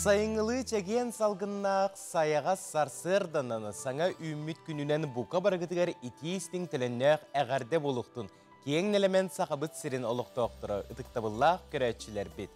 Сайыҥҥылыы чэгиэн салгыннаах сайаҕас сарсыарданан саҥа үүммүт күнүнэн бука барыгытыгар итии-истиҥ төлөннөөх эҕэрдэ буолуохтун киэҥ нэлэмэн Сахабыт сирин олохтоохторо, ытыктабыллаах көрөөччүлэрбит.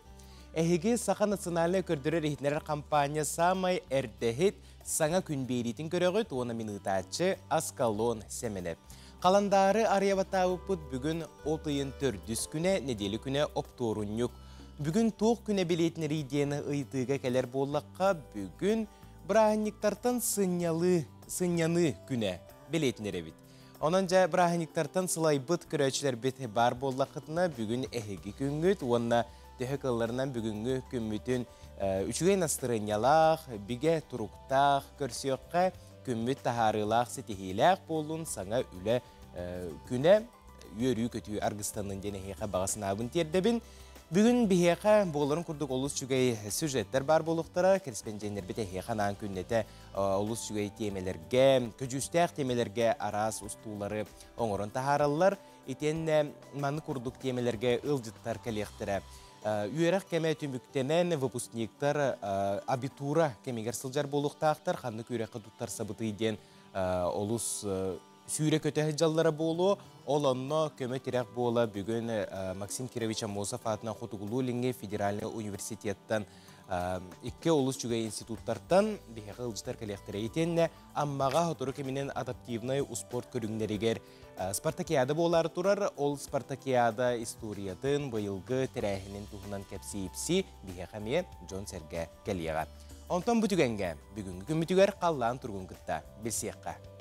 Эһиги Саха национальнай көрдөрөр-иһитиннэрэр хампаанньа саамай эрдэһит саҥа күн биэриитин көрөҕүт уонна мин ыытааччы Аскалон Сэмэнэп. Халандаары арыйабаттаабыппыт бүгүн от ыйын төрдүс күнэ, нэдиэлэ күнэ оптуорунньук. Бүгүн туох күнэ билиэтинэрий диэн ыйытыыга кэлэр буоллахха, бүгүн бырааһынньыктартан сынньалыы, сынньаныы күнэ билиэтинэр эбит. Онон дьэ бырааһынньыктартан сылайбыт көрөөччүлэрбит баар буоллаххытына, бүгүн эһиги күҥҥүт уонна төһө кылларынан бүгүҥҥү күммүтүн үчүгэй настырыанньалаах, бигэ туруктаах көрсүөххэ, күммүт таһаарыылаах, ситиһиилээх буоллун, саҥа үлэ күнэ үөрүү-көтүү аргыстаннын диэн эһиэхэ баҕа санаабын тиэрдэбин. Бүгүн биһиэхэ буоларын курдук олус үчүгэй сюжеттэр баар буолуохтара. Кэрэспэндьиэннэрбит эһиэхэ анаан күннэтэ олус үчүгэй тиэмэлэргэ, көдьүүстээх тиэмэлэргэ араас устуулары оҥорон таһаараллар. Итиэннэ маннык курдук тиэмэлэргэ ыалдьыттар кэлиэхтэрэ. Үөрэх кэмэ түмүктэнэн выпускниктар абитура кэмигэр сылдьар буолуохтаахтар. Ханнык үөрэххэ туттарсабытый диэн олус сүүрэ-көтө сылдьаллара буолуо. Ол онно көмө-тирэх буола бүгүн Максим Кирович Аммосов аатынан Хотугулуу-Илиҥҥи федеральнай университеттан икки олус үчүгэй институттартан биһиэхэ ыалдьыттар кэлиэхтэрэ. Итиэннэ Аммаҕа сотору кэминэн адаптивнай успуорт көрүҥнэригэр спартакиада буолаары турар. Ол спартакиада историятын, быйылгы тэрээһинин туһунан кэпсии-ипсии биһиэхэ эмиэ дьон-сэргэ кэлиэҕэ. Онтон бу түгэҥҥэ бүгүҥҥү күммүтүгэр халлаан туругун кытта билсиэххэ.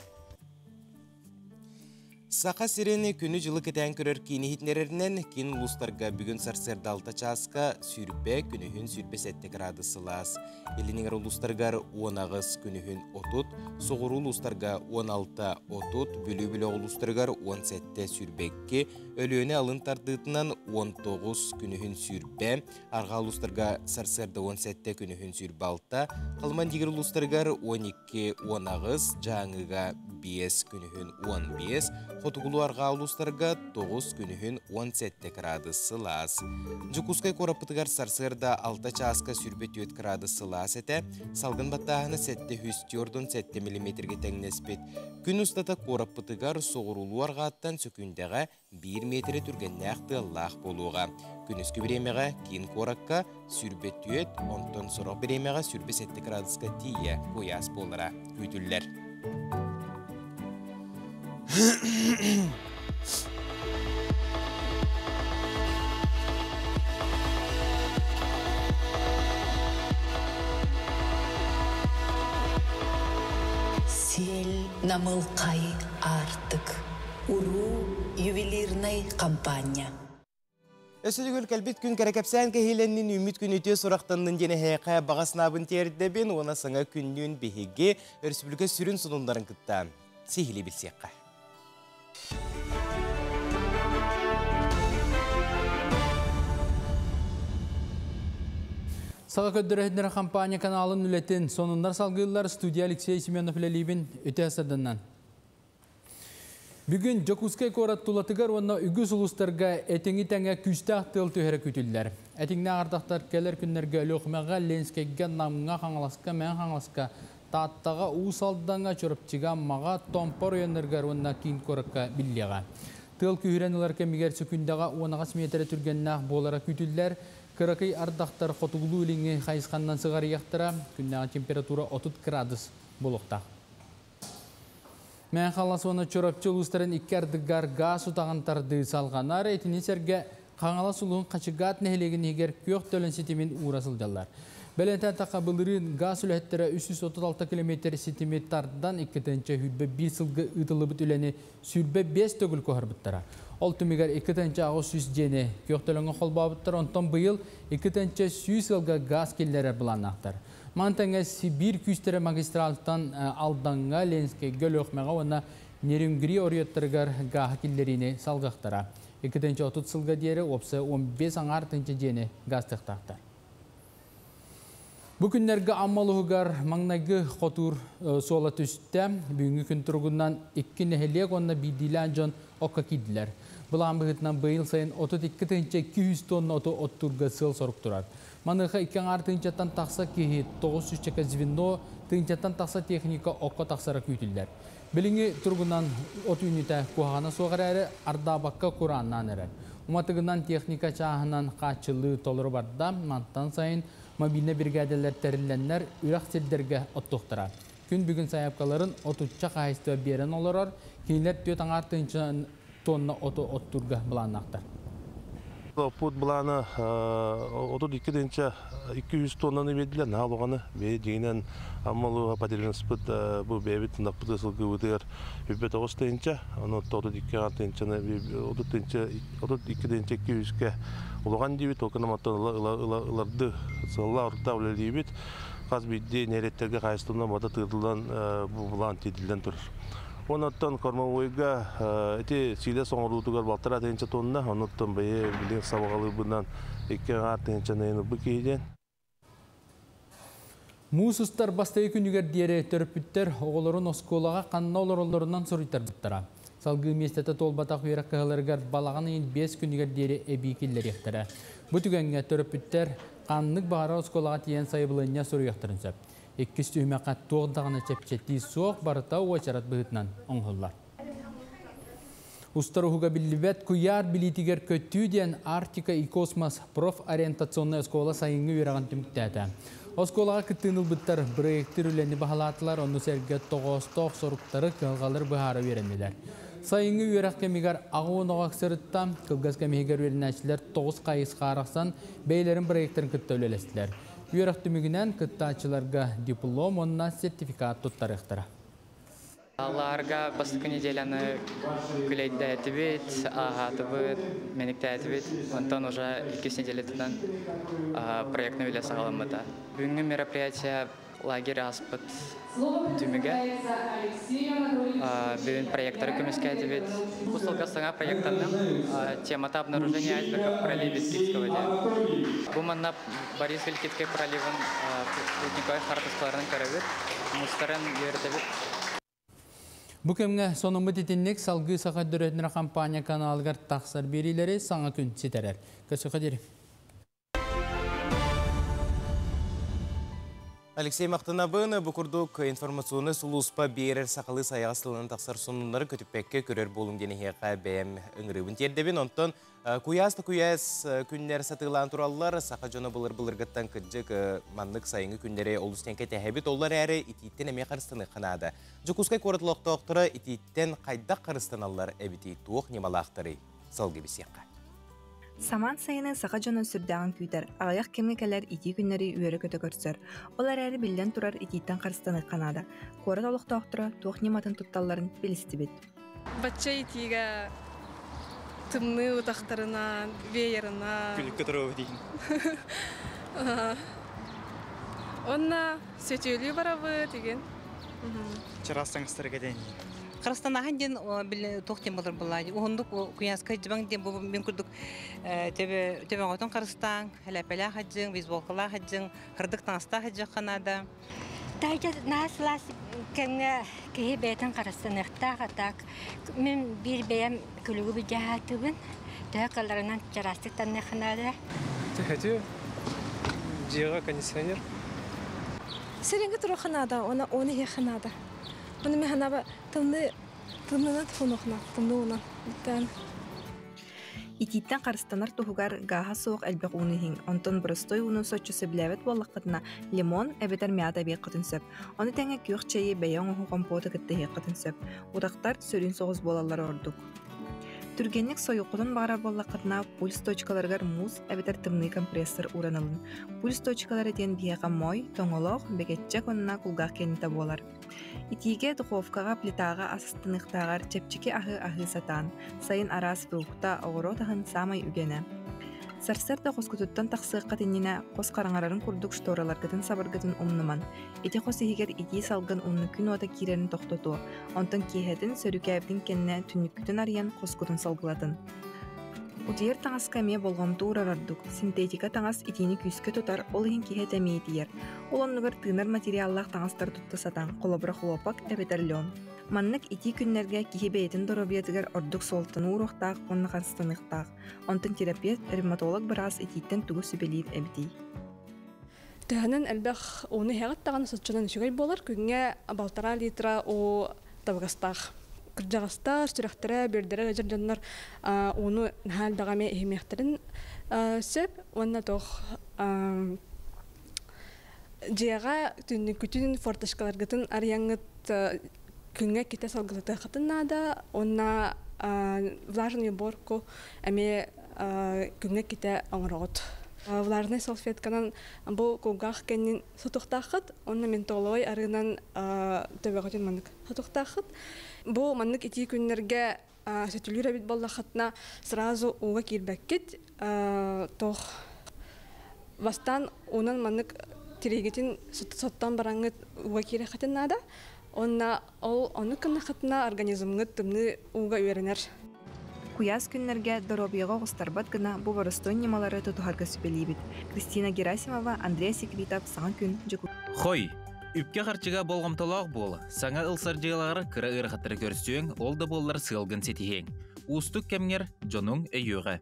Саха сирин күнү-дьылы кэтээн көрөр киин иһитиннэрэринэн, киин улуустарга бүгүн сарсыарда 6 чааска 20, күнүһүн 27 градус сылаас. Илин эҥэр улуустарыгар 18, күнүһүн 30, соҕуруу улуустарга 16, 30, Бүлүү бөлөх улуустарыгар 17, 22, Өлүөнэ алын тардыытынан 19, күнүһүн 20, Арҕаа улуустарга сарсыарда 17, күнүһүн 26, Халыман Дигир улуустарыгар 12, 18, Дьааҥыга 5, күнүһүн 15, Хотугулуу арҕаа улуустарга 9, күнүһүн 17 кыраадыс сылаас. Дьокуускай куораппытыгар сарсыарда 6 чааска 24 кыраадыс сылаас этэ, салгын баттааһына 747 миллиметргэ тэҥнэспит. Күн устата куораппытыгар соҕуруулуу арҕааттан сөкүүндэҕэ биир миэтэрэ түргэннээх тыаллаах буолуоҕа. Күнүскү бириэмэҕэ киин куоракка 24, онтон сорох бириэмэҕэ 27 градуска тиийэ куйаас буолара күүтүллэр. Сиэл намылхай аартык. Уруу ювелирнай хампаанньа. Өссө төгүл кэлбит күн кэрэ кэпсээн кэһиилэннин үүммүт күн үтүө сурахтаннын диэн эһиэхэ баҕа санаабын тиэрдэбин уонна саҥа күннүүн биһиги өрөспүүбүлүкэ сүрүн сонуннарын кытта сиһилии билсиэххэ. Саха көрдөрөһүннэр компания каналын үлэтин сонуннар салгыыллар студия Алексей Семенов үлэлиибин үтө сырдыннан. Бүгүн Дьокуускай куорат тулатыгар уонна үгүс улуустарга этиҥи тэҥэ күүстээх тыал түһэрэ күүтүллэр. Этиҥнээх ардахтар кэлэр күннэргэ Өлүөхүмэҕэ, Ленскэйгэ, Намҥа, Хаҥаласка, Мэҥэ Хаҥаласка, Тааттаҕа, Уус Алдаҥҥа, Чурапчыга, Аммаҕа, Томпо оройуоннарыгар уонна киин куоракка биллиэҕэ. Тыал күүһүрэн ылар кэмигэр сөкүүндэҕэ 18 миэтэрэ түргэннээх буолара күүтүллэр. Кыракый ардахтар хотугулуу-илиҥҥи хайысханнан сыҕарыйыахтара. Күннээҕи температура 30 градус буолуохтаах. Мэҥэ Хаҥалас уонна Чурапчы улуустарын икки ардыгар гаас утаҕын тардыы салҕанар. Итини сэргэ Хаҥалас улууһун Хачыгаат нэһилиэгин иһигэр күөх төлөн ситимин уура сылдьаллар. Бэлиэтээн тахха былырыын гаас үлэһиттэрэ 336 километр ситими тардан 2,1 сылга ыытыллыбыт үлэни 25 төгүл куоһарбыттара. Ол түмүгэр 2,800 дьиэни күөх төлөҥҥө холбообуттар, онтон быйыл 2,100 ыалга гаас киллэрэр былааннаахтар. Маны тэҥэ Сибиир күүстэрэ магистральтан Алдаҥҥа, Ленскэйгэ, Өлүөхүмэҕэ уонна Нерюнгри оройуоттарыгар гааһы киллэриини салгыахтара. 230 сылга диэри уопсай 15 аҥаар тыһыынча дьиэни гаастыахтаахтар. Бу күннэргэ Амма улууһугар маҥнайгы хотуур суола түстэ. Бүгүҥҥү күн туругунан икки нэһилиэк уонна биирдиилээн дьон окко киирдилэр. Былаан быһыытынан быйыл сайын 32 200 тонна оту оттуурга сыал-сорук турар. Маныаха икки аҥаар тыһыынчаттан тахса киһи, 900 звено, тыһыынчаттан тахса техника окко тахсара күүтүллэр. Билиҥҥи туругунан от үүнүүтэ куһаҕана суох эрээри, ардаабакка курааннаан эрэр. Уматыгынан, техника чааһынан хааччыллыы толору барда. Мантан сайын мобильнай биригээдэлэр тэриллэннэр үрэх сирдэргэ оттуохтара. Күн бүгүн сайаапкаларын отучча хаһаайыстыба биэрэн олорор, кинилэр түөрт аҥаар тыһыынча тонна оту оттуурга былааннаахтар. Оппут былаана 32 тыһыынча 200 тоннаны биэрдилэр, наһаа улаханы. Бэйэ дьиҥинэн Амма улууһа потребностьпыт бу бэйэбит ынахпытыгар сылгыбытыгар 29 тыһыынча, ону 32 тыһыынчаны 32 тыһыынча 200-кэ улахан диибит, ол гынан оттон ыларды сыаллаах-соруктаах үлэлиибит. Хас биирдии нэһилиэктэргэ хаһаайыстыбанан бата тыырыллан бу былаан тиэрдиллэн турар. Онон кормовойга ити сиилэс оҥоруутугар балтараа тыһыынча тонна, онуттан бэйэ билигин сабаҕалыырбынан икки аҥаар тыһыынчаны ылбыт киһи диэн. Муус устар бастакы күнүгэр диэри төрөппүттэр оҕолорун оскуолаҕа ханна олороллорунан суруйтарбыттара. Салгыы миэстэтэ туолбатах үөрэх кыһаларыгар балаҕан ыйын 5 күнүгэр диэри эбии киллэриэхтэрэ. Бу түгэҥҥэ төрөппүттэр ханнык баҕарар оскуолаҕа тиийэн сайабылыанньа суруйуохтарын сөп. Иккис түһүмэххэ туох даҕаны чэпчэтии суох, барыта уочарат быһыытынан оҥоһуллар. Устар уһуга биллибэт куйаар билиитигэр көттүү диэн Арктика и космос профориентационнай оскуола сайыҥҥы үөрэҕин түмүктээтэ. Оскуолаҕа кыттыыны ылбыттар бырайыактыыр үлэни баһылаатылар, ону сэргэ тоҕоостоох соруктары, кыһалҕалары быһаара үөрэннилэр. Сайыҥҥы үөрэх кэмигэр 80 оҕо сырытта, кылгас кэм иһигэр үөрэнээччилэр 9 хайысха арахсан бэйэлэрин бырайыактарын кытта үлэлэстилэр. Үөрэх түмүгүнэн кыттааччыларга диплом уонна сертификат туттарыахтара. Лаарга бастакы неделяны күлэйдээтибит, ааһаатыбыт, мэниктээтибит. Онтон уже иккис неделятынан проектный үлэ саҕаламмыта. Бүгүҥҥү мероприятие лагерь ааспыт түмүгэ. Бүгүн проекторы көмүскээтибит. Бу сылга саҥа проекттарным темата обнаружение айсбергов в проливе Вилькицкого диэн. Бу манна Борис Вилькицкий проливын спутниковай хаартыскаларын көрөбүт, мустарын үөрэтэбит. Бу кэмҥэ сонуммут итинник салгыы Саха Дөрөтүнэр компания каналыгар тахсар биэриилэри саҥа күн ситэрэр. Көсөхө диэри. Алексей махтанабын, бу курдук информационнай сулууспа биэрэр сахалыы сайаҕас тылынан тахсар сонуннары көтүппэккэ көрөр буолуҥ диэн эһиэхэ бэйэм ыҥырыыбын тиэрдэбин. Онтон куйаас да куйаас күннэр сатыылаан тураллар. Саха дьоно былыр-былыргыттан кырдьык маннык сайыҥҥы күннэри олус диэн кэтэһэбит. Ол эрээри итииттэн эмиэ харыстаныахха наада. Дьокуускай куорат олохтоохторо итииттэн хайдах харыстаналлар эбитий, туох ньымалаахтарый? Салгыы билсиэххэ. Самаан сайыны саха дьоно сүрдээҕин күүтэр, аҕыйах кэмҥэ кэлэр итии күннэри үөрэ-көтө көрсөр. Ол эрээри биллэн турар итииттэн харыстаныахха наада. Куорат олохтоохторо туох ньыматын тутталларын билистибит. Бачча итиигэ тымныы утахтарынан, веерынан. Күлүккэ туруобу диин. Онна сөтүөлүү барабыт игин. Чараас таҥастары кэтэн. Харыстанаһын диэн туох диэн болор буллаани. Уһундук куйааска дьыбаҥ диэн бу мин курдук төбөҕөтүн харыстааҥ, хэлэпэлээх хаджыҥ, бейсболкалаах хаджыҥ, кырдык таҥастаах хаджыахха наада. Таһырдьа наһаа сылаас кэмҥэ киһи бэйэтин харыстаныахтаах, а так мин биир бэйэм күлүгү былдьаһаатыбын. Төһө кыалларынан чараастык таныахха наада. Төһөтү дьиэҕэ кондиционер. Сирингэ туруохха наада, уонна уону иһиэххэ наада. Уонна мин санаабар тымныы тымныынан тохунуохна, тымныы уунан. Итииттэн харыстанар туһугар гааһа суох элбэх ууну иһиҥ, онтон боростуой ууну соччо сөбүлээбэт буоллаххытына, лимон эбэтэр мята эбиэххитин сөп. Ону тэҥэ күөх чэйи бэйэ оҥоһуу компоту кытта иһиэххитин сөп. Утахтар сөрүүн соҕус буолаллара ордук. Түргэнник сойуоххутун баҕарар буоллаххытына, пульс точкаларыгар муус эбэтэр тымныы компрессор ууран ылыҥ. Пульс точкалара диэн биһиэхэ моой, тоҥолоох, бэгэччэк уонна кулгаах кэннитэ буолар. Итиигэ духовкаҕа, плитаҕа ас астаныахтааҕар чэпчэки аһы аһыы сатаан, сайын араас фрукта, оҕуруот аһын саамай үгэнэ. Сарсыарда хоскутуттан тахсыаххыт иннинэ хос хараҥарарын курдук штораларгытын сабаргытын умнуман. Ити хос иһигэр итии салгын уонна күн уота киирэрин тохтотуо, онтон киэһэтин сөрүүкээбитин кэннэ түннүккүтүн арыйан хоскутун салгылатын. Утуйар таҥаска эмиэ болҕомто уурар ордук. Синтетика таҥас итиини күүскэ тутар, ол иһин киһи этэ эмиэ итийэр. Ол оннугар тыынар материаллаах таҥастары тутта сатаан, холобура хлопок эбэтэр лен. Маннык итии күннэргэ киһи бэйэтин доруобуйатыгар ордук суолтаны ууруохтаах уонна харыстаныахтаах. Онтон терапевт, ревматолог быраас итииттэн тугу сүбэлиир эбитий? Төһөнөн элбэх ууну иһэҕит даҕаны соччонон үчүгэй буолар. Күҥҥэ балтараа литра уу табыгастаах. Кырдьаҕастар, сүрэхтэрэ, бүөрдэрэ ыалдьар дьоннор ууну наһаа элбэҕи эмиэ иһимиэхтэрин сөп. Уонна туох дьиэҕэ түннүккүтүн, форточкаларгытын арыйаҥҥыт күҥҥэ иккитэ салгылатыаххытын наада. Уонна влажный уборку эмиэ күҥҥэ иккитэ оҥороҕут. Влажнай салфетканан бу кулгаах кэннин сотуохтааххыт уонна ментоловай арыынан төбөҕүтүн маннык сотуохтааххыт. Бу маннык итии күннэргэ сөтүлүүр эбит буоллаххытына сразу ууга киирбэккит туох бастаан уунан маннык тириигитин соттон бараҥҥыт ууга киирэххитин наада. Уонна ол оннук гыннаххытына организмҥыт тымныы ууга үөрэнэр. Куйаас күннэргэ доруобуйаҕа оҕустарбат гына бу боростуой ньымалары тутуһарга сүбэлиибит. Кристина Герасимова, Андрей Секритов, Саҥа күн, Дьокуускай. Хой, үпкэ-харчыга болҕомтолоох буол. Саҥа ылсар дьыалаҕар кыра ыарахаттары көрсүөҥ, ол да буоллар сыалгын ситиһиэҥ. Уустук кэмҥэр дьонуҥ өйүөҕэ.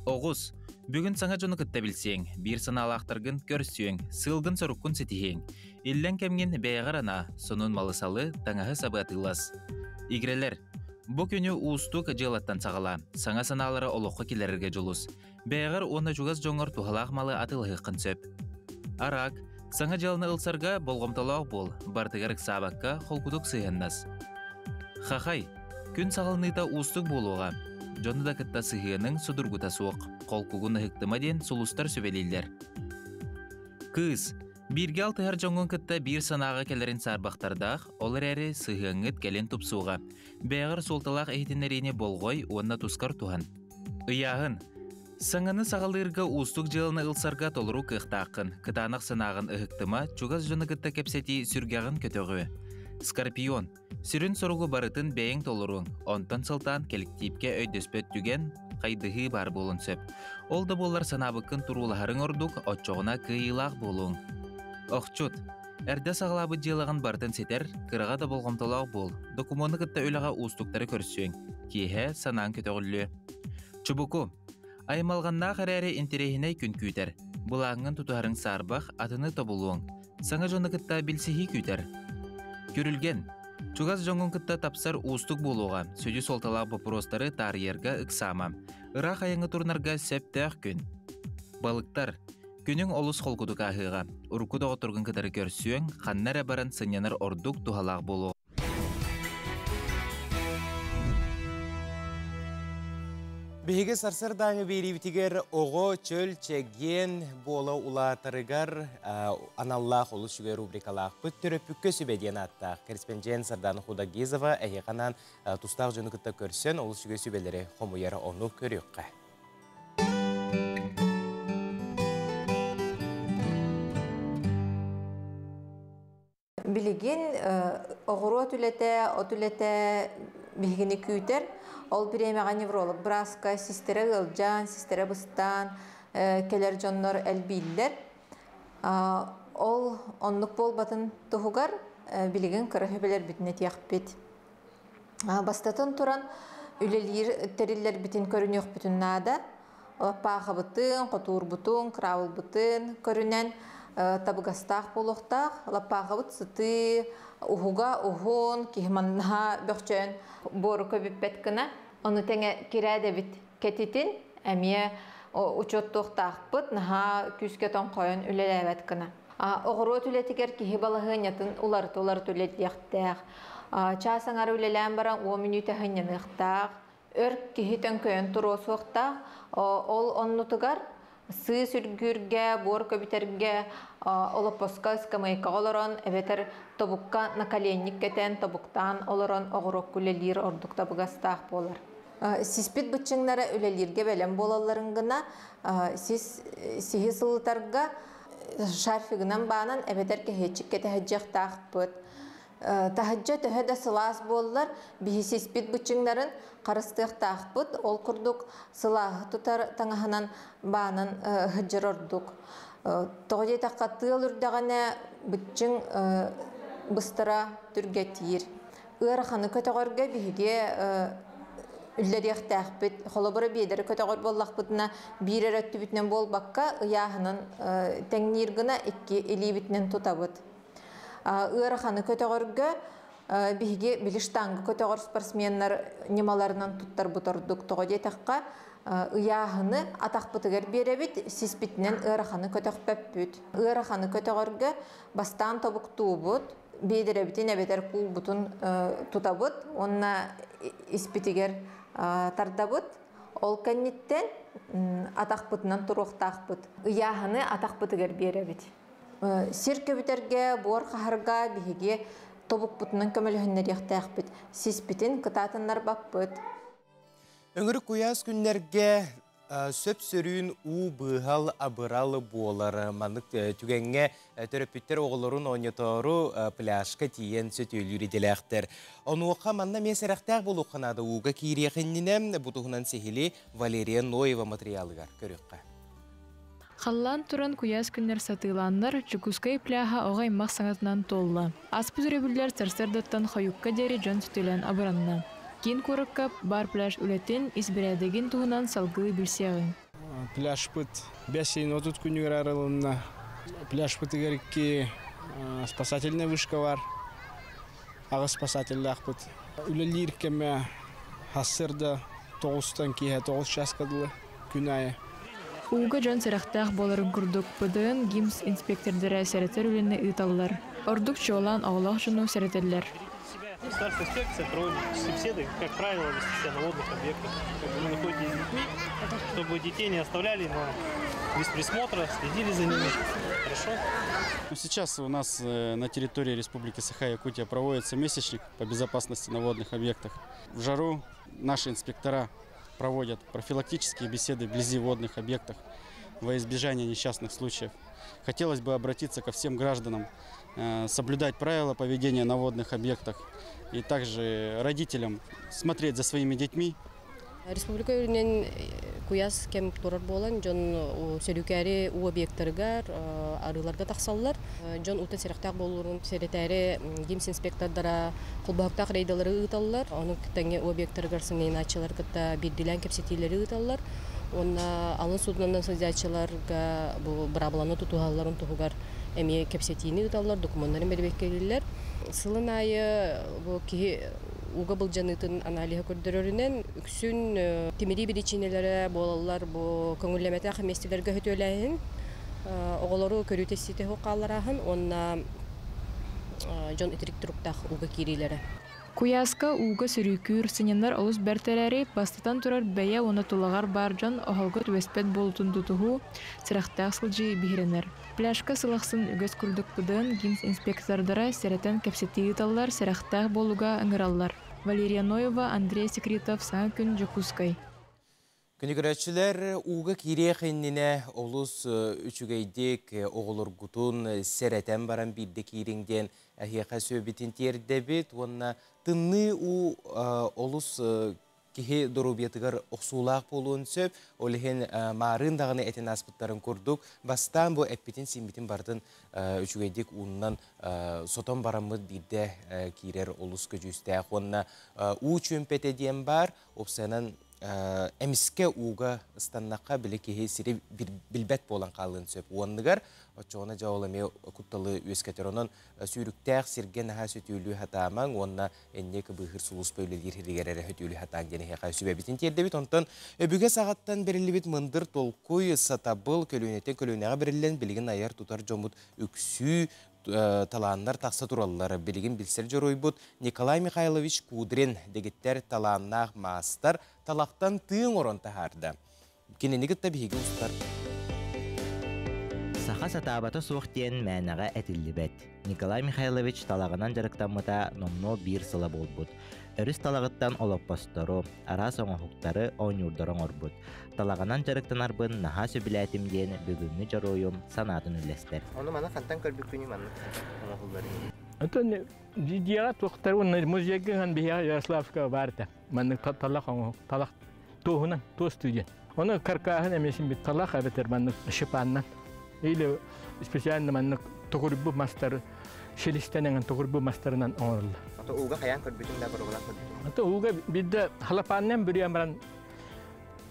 Оҕус, бүгүн саҥа дьону кытта билсиэҥ, биир санаалаахтаргын көрсүөҥ, сыалгын-соруккун ситиһиэҥ. Иллэҥ кэмҥин бэйэҕэр анаа, сонун малы-салы, таҥаһы-сабы атыылас. Игирэлэр, бу күнү уустук дьыалаттан саҕалаа, саҥа санаалары олоххо киллэрэргэ дьулус. Бэйэҕэр уонна чугас дьоҥҥор туһалаах малы атыылаһыаххын сөп. Араак, саҥа дьыаланы ылсарга болҕомтолоох буол, барытыгар ыксаабакка холкутук сыһыаннас. Хахай, күн саҕаланыыта уустук буолуоҕа. Дьону да кытта сыһыаныҥ судургута суох, холкугун ыһыктыма диэн сулустар сүбэлииллэр. Кыыс, Бииргэ алтыһар дьоҥҥун кытта биир санааҕа кэлэрин саарбахтардаах, ол эрээри сыһыаҥҥыт кэлин тупсуоҕа. Бэйэҕэр суолталаах иһитиннэриини болҕой уонна тускар туһан. Ыйааһын. Саҥаны саҕалыырга уустук дьыаланы ылсарга толору кыахтааххын, кытаанах санааҕын ыһыктыма, чугас дьону кытта кэпсэтии сүргэҕин көтөҕүө. Скорпион. Сүрүн соругу барытын бэйэҥ толоруоҥ, онтон сылтаан кэлэктиипкэ өйдөспөт түгэн, хайдыһыы баар буолуон сөп. Ол да буоллар санаабыккын туруулаһарыҥ ордук, оччоҕуна кыайыылаах буолуоҥ. Охчут. Эрдэ саҕалаабыт дьыалаҕын барытын ситэр, кыраҕа да болҕомтолоох буол, докумуону кытта үлэҕэ уустуктары көрсүөҥ, киэһэ санааҥ көтөҕүллүө. Чубуку. Аймалҕаннаах эрээри интэриэһинэй күн күүтэр. Былааҥҥын тутуһарыҥ саарбах, атыны тобулуоҥ. Саҥа дьону кытта билсиһии күүтэр. Күрүлгэн. Чугас дьоҥҥун кытта тапсар уустук буолуоҕа. Сүдү суолталаах боппуруостары таарыйарга ыксаама. Ыраах айаҥҥа турунарга сөптөөх күн. Балыктар. Күнүҥ олус холкутук ааһыаҕа. Урукку доҕотторгун кытары көрсүөҥ, ханна эрэ баран сынньанар ордук туһалаах буолуоҕа. Биһиги сарсыардааҥы биэриибитигэр оҕо чөл чэгиэн буола улаатарыгар аналлаах олус үчүгэй рубрикалаахпыт төрөппүккэ сүбэ диэн ааттаах кэриспэндьиэн Сардана Худагизова эһиэхэ анаан тустаах дьону кытта көрсөн олус үчүгэй сүбэлэри хомуйар ону көрүөххэ. Билигин оҕуруот үлэтэ, от үлэтэ биһигини күүтэр. Ол бириэмэҕэ невролог бырааска систэрэ ыалдьан, систэрэ быстаан кэлэр дьоннор элбииллэр. Ол оннук буолбатын туһугар билигин кыра сүбэлэрбитин этиэхпит. Бастатан туран, үлэлиир тэриллэрбитин көрүнүөхпүтүн наада. Лаппаахыбытын, хотуурбутун, кыраабылбытын көрүнэн табыгастаах буолуохтаах. Лаппаахыбыт сытыы, уһуга уһун, киһи маннаһа бөхчөөн буору көбүппэт гына. Ону тэҥэ кирээдэбит кэтитин эмиэ учуоттуохтаахпыт, наһаа күүскэ тоҥхойон үлэлээбэт гына. Оҕуруот үлэтигэр киһи балаһыанньатын уларыта-уларыта үлэлиэхтээх. Чаас аҥара үлэлээн баран уон мүнүүтэ сынньаныахтаах. Өр киһи төҥкөйөн туруо суохтаах. Ол оннутугар сыыс үргүүргэ, буор көбүтэргэ олоппоско, ыскамыайкаҕа олорон, эбэтэр тобукка наколенник кэтэн, тобуктаан олорон оҕуруокка үлэлиир ордук табыгастаах буолар. Сиспит быччыҥнара үлэлииргэ бэлэм буолалларын гына сис сиһи сылытарга шарфигынан баанан эбэтэр кэһиэччиккэ тэһэдьиэхтаахпыт. Таһырдьа төһө да сылаас буоллар, биһи сиспит быччыҥнарын харыстыахтаахпыт. Ол курдук сылааһы тутар таҥаһынан баанан сылдьар ордук. Тоҕо диэтэххэ, тыал үрдэҕинэ быччыҥ быстара түргэтиир. Ыараханы көтөҕөргө биһиги Үллэриэхтээхпит. Холобура биэдэри көтөҕөр буоллахпытына биир эрэ өттүбүтүнэн буолбакка ыйааһынын тэҥниир гына икки илиибитинэн тутабыт. Ыараханы көтөҕөргө биһиги били штанга көтөҕөр спортсменнар ньымаларынан туттарбыт ордук. Тоҕо диэтэххэ, ыйааһыны атахпытыгар биэрэбит, сиспитинэн ыараханы көтөхпөппүт. Ыараханы көтөҕөргө бастаан тобуктуубут, биэдэрэбитин эбэтэр куулбутун тутабыт уонна испитигэр тардабыт. Ол кэнниттэн атахпытынан туруохтаахпыт. Ыйааһыны атахпытыгар биэрэбит. Сир көбүтэргэ, буор хаһарга биһиги тобукпутунан көмөлөһүннэриэхтээхпит. Сиспитин кытаатыннарбаппыт. Өҥүрүк куйаас күннэргэ сөп-сөрүүн уу быыһал абырал буолар. Маннык түгэҥҥэ төрөппүттэр оҕолорун оонньотоору пляжка тиийэн сөтүөлүүр идэлээхтэр. Онуоха манна эмиэ сэрэхтээх буолуохха наада ууга киириэх иннинэ бу туһунан сиһили Валерия Ноева матырыйаалыгар көрүөххэ. Халлаан туран куйаас күннэр сатыылааннар, Дьокуускай пляһа оҕо аймах саҥатынан туолла. Ааспыт өрөбүллэр сарсыардаттан хойукка диэри дьон сөтүөлээн абыранна. Киин куоракка баар пляж үлэтин, ис бэрээдэгин туһунан салгыы билсиэҕиҥ. Пляжпыт 5 30 күнүгэр арылынна. Пляжпытыгар икки спасательный вышка бар. Аҕыс спасателлаахпыт. Үлэлиир кэмэ сарсыарда 9-тан киэһэ 9 часка дылы күн аайы. Ууга дьон сэрэхтээх буоларын курдук, ПДН ГИМС инспектордара сэрэтэр үлэни ыыталлар. Ордук чуолаан оҕолоох дьону сэрэтэллэр. Старшая инспекция проводит беседы, как правило, вести себя на водных объектах. Как бы вы находитесь с детьми, чтобы детей не оставляли на, без присмотра, следили за ними. Хорошо? Ну, сейчас у нас на территории Республики Саха-Якутия проводится месячник по безопасности на водных объектах. В жару наши инспектора проводят профилактические беседы вблизи водных объектов во избежание несчастных случаев. Хотелось бы обратиться ко всем гражданам, соблюдать правила поведения на водных объектах и также родителям смотреть за своими детьми. Республика үрдүнэн куйаас кэм турар буолан, дьон сөрүүкээри уу объектарыгар, арыыларга тахсаллар. Дьон уута сэрэхтээх буолуутун сэрэтээри ГИМС инспектордара холбоһуктаах рейдалары ыыталлар. Ону тэҥэ уу объектарыгар сынньанааччылар кытта биирдиилээн кэпсэтиилэри ыыталлар. Уонна алын суднонан сылдьааччыларга бу быраабыланы тутуһалларын туһугар эмиэ кэпсэтиини ыыталлар, докумуоннарын бэрэбиэркэлииллэр. Сылын аайы бу киһи ууга былдьаныытын аналиһа көрдөрөрүнэн үксүн тимирии биричиинэлэрэ буолаллар бу көҥүллэммэтэх миэстэлэргэ сөтүөлээһин, оҕолору көрүүтэ-истиитэ хаалларааһын уонна дьон итирик туруктаах ууга киириилэрэ. Куйааска ууга сөрүүкүүр, сынньанар олус бэрт эрээри, бастатан турар бэйэ уонна тулаҕар баар дьон оһолго түбэспэт буолуутун тутуһуу, сэрэхтээх сылдьыы биһирэнэр. Пляжка сыл ахсын үгэс курдук ПДН ГИМС инспектордара сэрэтэн кэпсэтии ыыталлар, сэрэхтээх буолууга ыҥыраллар. Валерия Ноева, Андрей Секретов, Саҥа күн, Дьокуускай. Күндү көрөөччүлэр, ууга киириэх иннинэ олус үчүгэйдик оҕолоргутун сэрэтэн баран биирдэ киириҥ диэн эһиэхэ сүбэбитин тиэрдэбит уонна тымныы уу олус киһи доруобуйатыгар охсуулаах буолуон сөп. Ол иһин маарыын даҕаны этэн ааспыттарын курдук бастаан бу эппитин-сииммитин барытын үчүгэйдик ууннан сотон бараммыт биирдэ киирэр олус көдьүүстээх. Уонна уу чүөмпэтэ диэн баар, уопсайынан эмискэ ууга ыстаннахха били киһи сири билбэт буолан хаалыан сөп. Уонныгар оччоҕуна дьэ ол эмиэ кутталы үөскэтэр. Онон сүүрүктээх сиргэ наһаа сөтүөлүү сатаамаҥ уонна инник быыһыыр сулууспа үлэлиир сиригэр эрэ сөтүөлүү сатааҥ диэн эһиэхэ сүбэбитин тиэрдэбит. Онтон өбүгэ саҕаттан бэриллибит мындыр толкуй, сатабыл көлүөнэтин көлүөнэҕэ бэриллэн билигин айар тутар дьоммут үксүү талааннар тахса тураллар. Билигин билсэр дьоруойбут Николай Михайлович Кудрин дэгиттэр талааннаах маастар талахтан тыы оҥорон таһаарда. Кинини кытта биһиги устар. Саха сатаабата суох диэн мээнэҕэ этиллибэт. Николай Михайлович талаҕынан дьарыктаммыта номнуо биир сыла буолбут. Өрүс талаҕыттан олоппостору, араас оҥоһуктары, оонньуурдары оҥорбут. Талаҕынан дьарыктанарбын наһаа сөбүлээтим диэн бүгүҥҥү дьоруойум санаатын үллэстэр. Ону маны хантан көрбүккүнүй маннык оҥоһулларын? Оттон дьиэҕэ туохтар уонна музейга ыһан биһиэхэ Ярославского баар этэ. Маннык талах оҥоһук, талах туоһунан, туос диэн. Ону каркааһын эмиэ бит талах эбэтэр маннык шипаннан. Или специально маннык токурбу мастары Шелистенен тоғыр мастарынан оңорулла. Ото ууга хаян көрбүтүң да боробалаан көрбүтүң. Ото ууга бидде халапааннан бүрүөн баран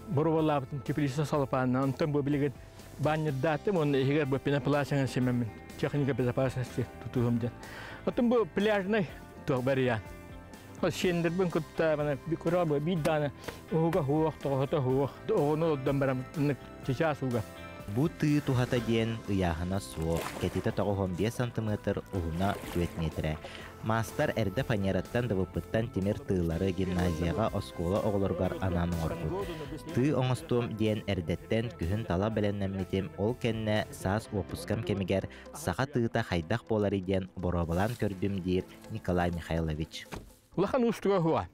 боробалаабытын теплица салапааннан, онтон бу билигин баннердаатым, онно иһигэр бу пенопластынан семемин техника безопасности тутуһум ден. Отон бу пляжный туох барыян. Ол сиэннэрбин кытта мана көрө бу биир дааны ууга хуох тоҕото хуох оҕону олордон баран сейчас ууга. Бу тыы туһата диэн ыйааһына суох, кэтитэ 95 сантиметр, уһуна 4 метрэ. Маастар эрдэ фанераттан дыбыппыттан тимир тыылары гимназияҕа оскуола оҕолоругар анаан оҥорбут. Тыы оҥостуом диэн эрдэттэн күһүн тала бэлэмнэммитим, ол кэннэ саас уоппускам кэмигэр саха тыыта хайдах буоларый диэн боруобалаан көрдүм диир Николай Михайлович. Улахан уустуга хуа.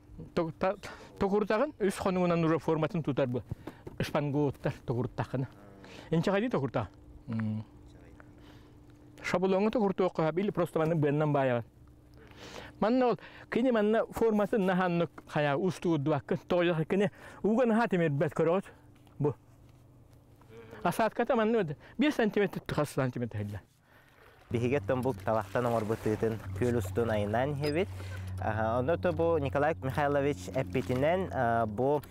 Токурутаҕын үс хонугунан ура форматын тутар бу. Шпанготтар токуруттаххына. Инчэҕэйдии токурта. Шаблоҥҥа токуртуохха или просто манна быаннан баайаҕын. Манна ол кини манна форматын наһааннык хайа уустугурдубаккын. Тоҕо кини ууга наһаа тимирбэт көрөҕүт бу. Осадката манна 5 сантиметр хас сантиметр хиллэ. Биһиги оттон бу талахтан оҥорбут тыытын күөл устун айнаан иһэбит. Онно то бу Николай Михайлович эппитинэн бу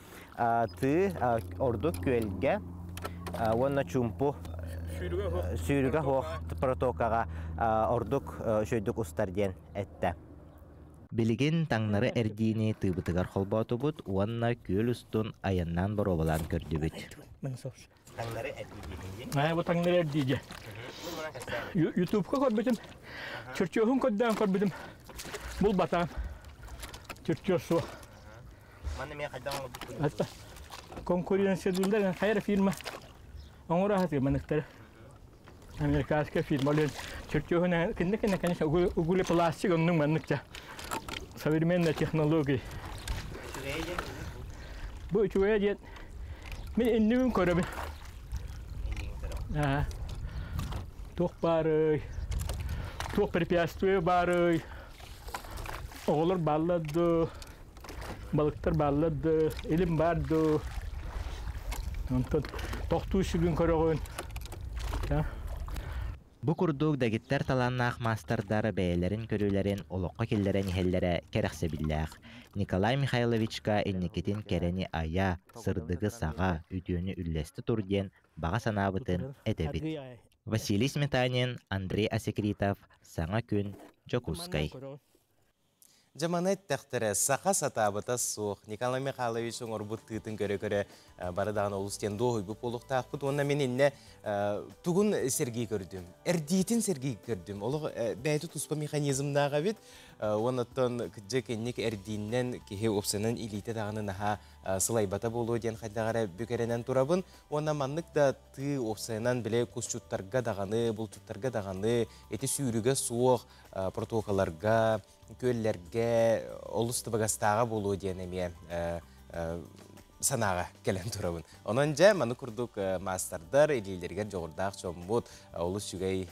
тыы ордук күөлгэ уонна чуумпу сүүрүгэ суох протокаҕа ордук үчүгэйдик устар диэн эттэ. Билигин таҥнары эрдиини тыыбытыгар холбоотубут уонна күөл устун айаннаан боруобалаан көрдүбүт. Таҥнары эрдии диэн. Бу таҥнары эрдии Ютубка көрбүтүм. Чертежун көрдөөн көрбүтүм. Булбатаҕым. Чертеж суох. Манна мен хайдан оҥорбуккун? Конкуренциялыылар хайа фирма оҥоро сатыыр маныктары. Американская фирма. Ол чертежун кинне конечно углепластик оннук манныкча. Современная технология. Бу үчүгэй диэн мин иннибин көрөбүн. Туох баарый? Туох препятствие баарый? Оҕолор бааллар дуу, балыктар бааллар дуу, илим баар дуу. Онтон тохтуу сүгүн көрөҕүн. Бу курдук дэгиттэр талааннаах маастардар бэйэлэрин көрүүлэрин олоххо киллэрэн иһэллэрэ кэрэхсэбиллээх. Николай Михайловичка инникитин кэрэни айа, сырдыгы саҕа, үтүөнү үллэстэ тур диэн баҕа санаабытын этэбит. Василий Сметанин, Андрей Асекритов, Саҥа күн, Дьокуускай. Дьэ маны эттэхтэрэ, саха сатаабыта суох. Николай Михайлович оҥорбут тыытын көрө-көрө бары даҕаны олус диэн дуоһуйбут буолуохтаахпыт. Уонна мин иннэ тугун сэргии көрдүм. Эрдиитин сэргии көрдүм. Олох бэйэтэ туспа механизмнаах эбит. Уонна оттон кыдьык инник эрдииннэн киһи уопсанан илиитэ даҕаны наһаа сылайбата буолуо диэн хайдах эрэ бүк эрэнэн турабын. Уонна маннык да тыы уопсайынан биле кусчуттарга даҕаны, булчуттарга даҕаны ити сүүрүгэ суох протоколарга, күөллэргэ олус табыгастааҕа буолуо диэн эмиэ санааҕа кэлэн турабын. Онон дьэ маны курдук маастардар илиилэригэр дьоҕурдаах дьоммут олус үчүгэй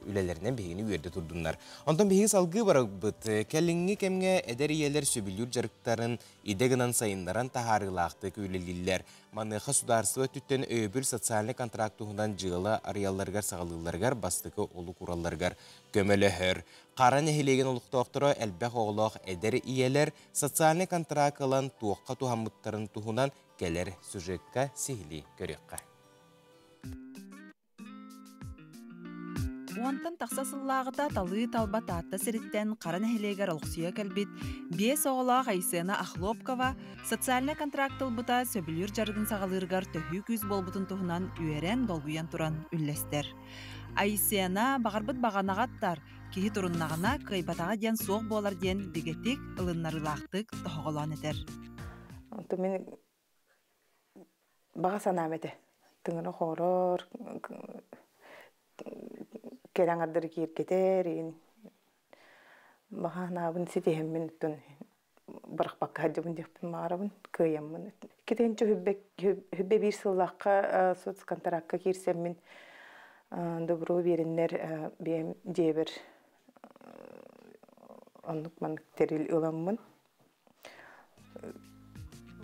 үлэлэринэн биһигини үөрдэ турдуннар. Онтон биһиги салгыы барабыт. Кэлиҥҥи кэмҥэ эдэр ийэлэр сөбүлүүр дьарыктарын идэ гынан сайыннаран таһаарыылаахтык үлэлииллэр. Маныаха судаарыстыба өттүттэн өйөбүл социальнай контракт туһунан дьыала арыйалларыгар саҕалыылларыгар бастакы олук ууралларыгар көмөлөһөр. Хара нэһилиэгин олохтоохторо элбэх оҕолоох эдэр ийэлэр социальнай контракт ылан туохха туһаммыттарын туһунан кэлэр сюжекка сиһилии көрүөххэ. Уонтан тахса сыллааҕыта талыы-талба Таатта сириттэн Хара нэһилиэгэр олохсуйа кэлбит биэс оҕолоох Айсена Охлопкова социальнай контракт ылбыта сөбүлүүр дьарыгын саҕалыырыгар төһүү күүс буолбутун туһунан үөрэн, долгуйан туран үллэстэр. Айсена баҕарбыт баҕанаҕа аттар, киһи туруннаҕына кыайбатаҕа диэн суох буолар диэн бигэтик, ылыннарыылаахтык тоһоҕолоон этэр. Онтон мин баҕа санаам этэ. Тыҥыра хоорор, кэрэ аҥардары киэргэтэр, баҕа санаабын ситиһэммин оттон бырахпакка сылдьабын диэхпин баҕарабын, кыайаммын. Иккитинчи хүббэ биир сыллаахха соцконтракка киирсэммин добро биэриннэр биэм дьиэбэр оннук маннык тэрил ыламмын.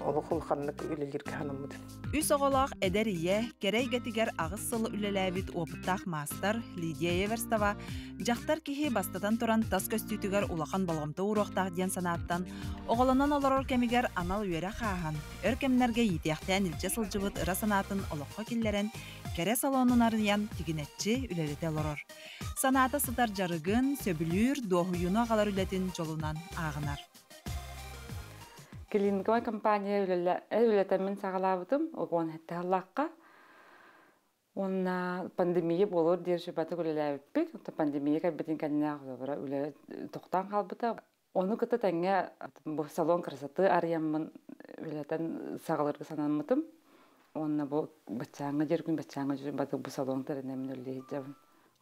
Олох улаханнык үлэлииргэ санаммытым. Үс оҕолоох эдэр ийэ, кэрэ эйгэтигэр аҕыс сыл үлэлээбит уопуттаах маастар Лидия Эверстова дьахтар киһи бастатан туран тас көстүүтүгэр улахан болҕомто ууруохтаах диэн санааттан оҕолонон олорор кэмигэр анал үөрэх ааһан, өр кэмнэргэ иитиэхтээн илдьэ сылдьыбыт ыра санаатын олоххо киллэрэн, кэрэ салонун арыйан тигинэччи үлэлэтэ олорор. Санаата сытар дьарыгын, сөбүлүүр, дуоһуйууну аҕалар үлэтин дьолунан ааҕынар. Клинковай компания үлэтэммин саҕалаабытым уон сэттэ сыллаахха. Уонна пандемия буолуор диэри сүбэтик үлэлээбиппит. Оттон пандемия кэлбитин кэннэ холобура үлэ тохтоон хаалбыта. Ону кытта тэҥҥэ бу салон красоты арыйаммын үлэтэн саҕалыырга санаммытым. Уонна бу баччааҥҥа диэри күн баччааҥҥа диэри бу салон тэринэммин үлэлии сылдьабын.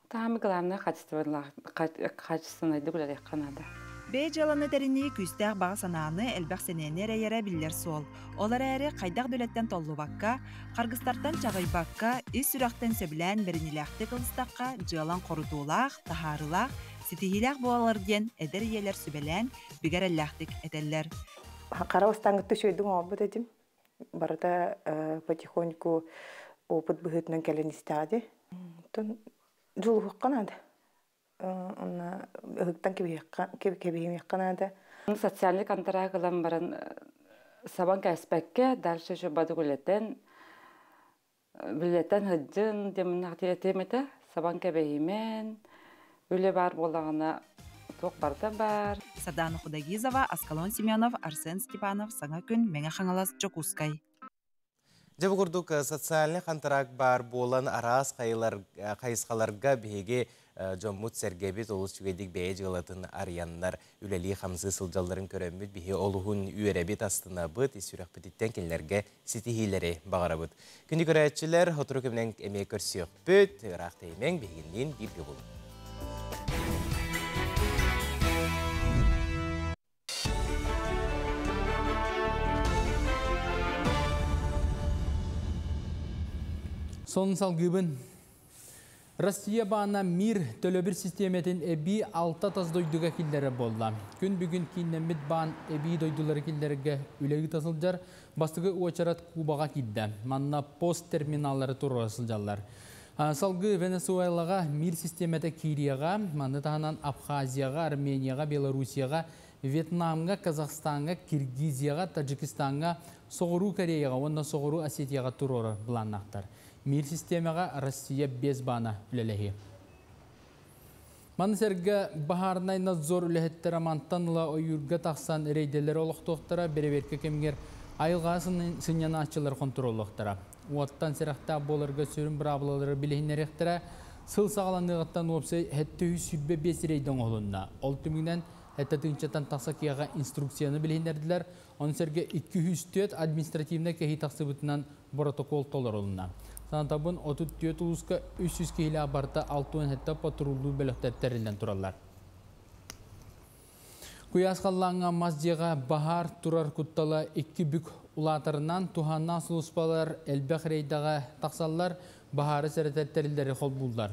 Таһамы главное качественнайдык үлэлиэххэ наада. Бэйэ дьыаланы тэринии күүстээх баҕа санааны, элбэх сэниэни эрэйэрэ биллэр суол. Ол эрээри хайдах да үлэттэн толлубакка, харгыстартан чаҕыйбакка, ис сүрэхтэн сөбүлээн бэриниилээхтик ылыстахха, дьыалаҥ хорутуулаах, таһаарыылаах, ситиһиилээх буолар диэн эдэр ийэлэр сүбэлээн, бигэ эрэллээхтик этэллэр. Хара бастааҥҥыттан үчүгэйдик оҥорбут этим. Барыта потихоньку опыт быһыытынан кэлэн истэҕэ дии. Оттон дьулуһуохха наада. Онно ыһыктан кэбиһиэххэ наада. Социальный контракт ылан баран сабан кээспэккэ дальше еще бадык үлэтэн билэтэн сылдьын диэммин этиэм этэ. Сабан кэбиһимэн үлэ баар буоллаҕына туох барыта баар. Сардана Худагизова, Аскалон Семенов, Арсен Степанов, Саҥа күн, Мэҥэ Хаҥалас, Дьокуускай. Дьэ бу курдук социальный хантараак баар буолан араас хайысхаларга биһиги дьоммут сэргэбит олус үчүгэйдик бэйэ дьыалатын арыйаннар үлэлии-хамсыы сылдьалларын көрөммүт биһи олуһун үөрэбит, астынабыт, ис сүрэхпититтэн кинилэргэ ситиһиилэри баҕарабыт. Күндү көрөөччүлэр, сотору кэминэн эмиэ көрсүөхпүт. Ыраах тэйимэҥ, биһигинниин бииргэ буолуҥ. Сонун салгыыбын. Россия баана Мир төлөбүр систиэмэтин эбии алта тас дойдуга киллэрэр буолла. Күн бүгүн кииннэммит баан эбии дойдулары киллэрэргэ үлэ ыыта сылдьар. Бастакы уочарат Кубаҕа киирдэ. Манна пост терминаллары туруора сылдьаллар. Салгыы Венесуэлаҕа Мир систиэмэтэ киириэҕэ. Маны таһынан Абхазияҕа, Арменияҕа, Белоруссияҕа, Вьетнамҥа, Казахстаҥҥа, Киргизияҕа, Таджикистаҥҥа, Соҕуруу Кореяҕа уонна Соҕуруу Осетияҕа туруорар былааннаахтар. Мир систиэмэҕэ Россия без баана үлэлэһиэ. Маны сэргэ баһаарынай надзор үлэһиттэрэ мантан ыла ойуурга тахсан рейдэлэри олохтуохтара, бэрэбиэркэ кэмигэр айылҕаҕа сынньанааччылар хонтуруоллуохтара. Уоттан сэрэхтээх буоларга сүрүн быраабылалары билиһиннэриэхтэрэ. Сыл саҕаланыаҕыттан уопсай 725 рейдэ оҥоһулунна. Ол түмүгүнэн сэттэ тыһыынчаттан тахса киһиэхэ инструкцияны билиһиннэрдилэр. Ону сэргэ 204 административнай кэһии тахсыбытынан боротокуол толорулунна. Санатабын 34 улууска 300 киһилээх барыта 67 патруллуур бөлөхтөр тэриллэн тураллар. Куйаас халлааҥҥа мас дьиэҕэ баһаар турар куттала икки бүк улаатарынан туһааннаах сулууспалар элбэх рейдэҕэ тахсаллар, баһаары сэрэтэр тэриллэри холбууллар.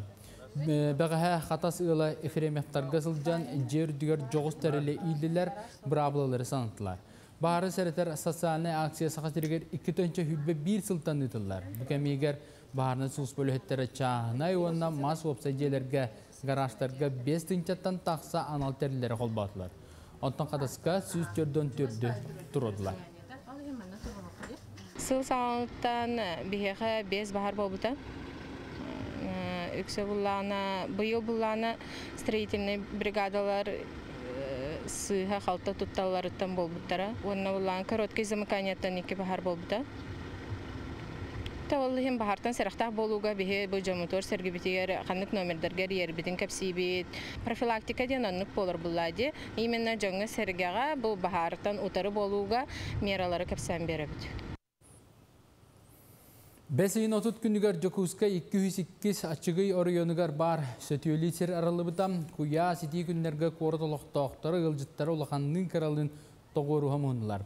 Бэҕэһээ Хатас ыала Ефремовтарга сылдьан дьиэ үрдүгэр дьоҕус тэрили ииллилэр, быраабылалары санаттылар. Баһаары сэрэтэр социальнай акция Саха сиригэр 2,21 сылтан ыытыллар. Бу кэмигэр баһаарынай сулууспа үлэһиттэрэ чааһынай уонна мас уопсай дьиэлэргэ, гаражтарга 5 тыһыынчаттан тахса анал тэриллэри холбоотулар. Онтон Хатаска 144 туруордулар. Сыл саҕаланыттан биһиэхэ биэс баһаар буолбута. Үксэ буллаҕына, быйыл буллаҕына строительнай бригадалар сыыһа-халта тутталларыттан буолбуттара. Уонна буллаҕына короткий замыканиеттан икки баһаар буолбута. Ол иһин баһаартан сэрэхтээх буолууга биһи бу дьоммутугар сэргибитигэр ханнык номердарга эрийэрбитин кэпсиибит. Профилактика диэн оннук буолар буллаа дии. Именно дьоҥҥо-сэргэҕэ бу баһаартан утары буолууга мералары кэпсээн биэрэбит. Бэс ыйын 30 күнүгэр Дьокуускай 202 аччыгый оройуонугар баар сөтүөлүү сир арыллыбыта. Куйаас итии күннэргэ куорат олохтоохторо ыалдьыттара улаханныын кыралыын тоҕуоруһа муһуннулар.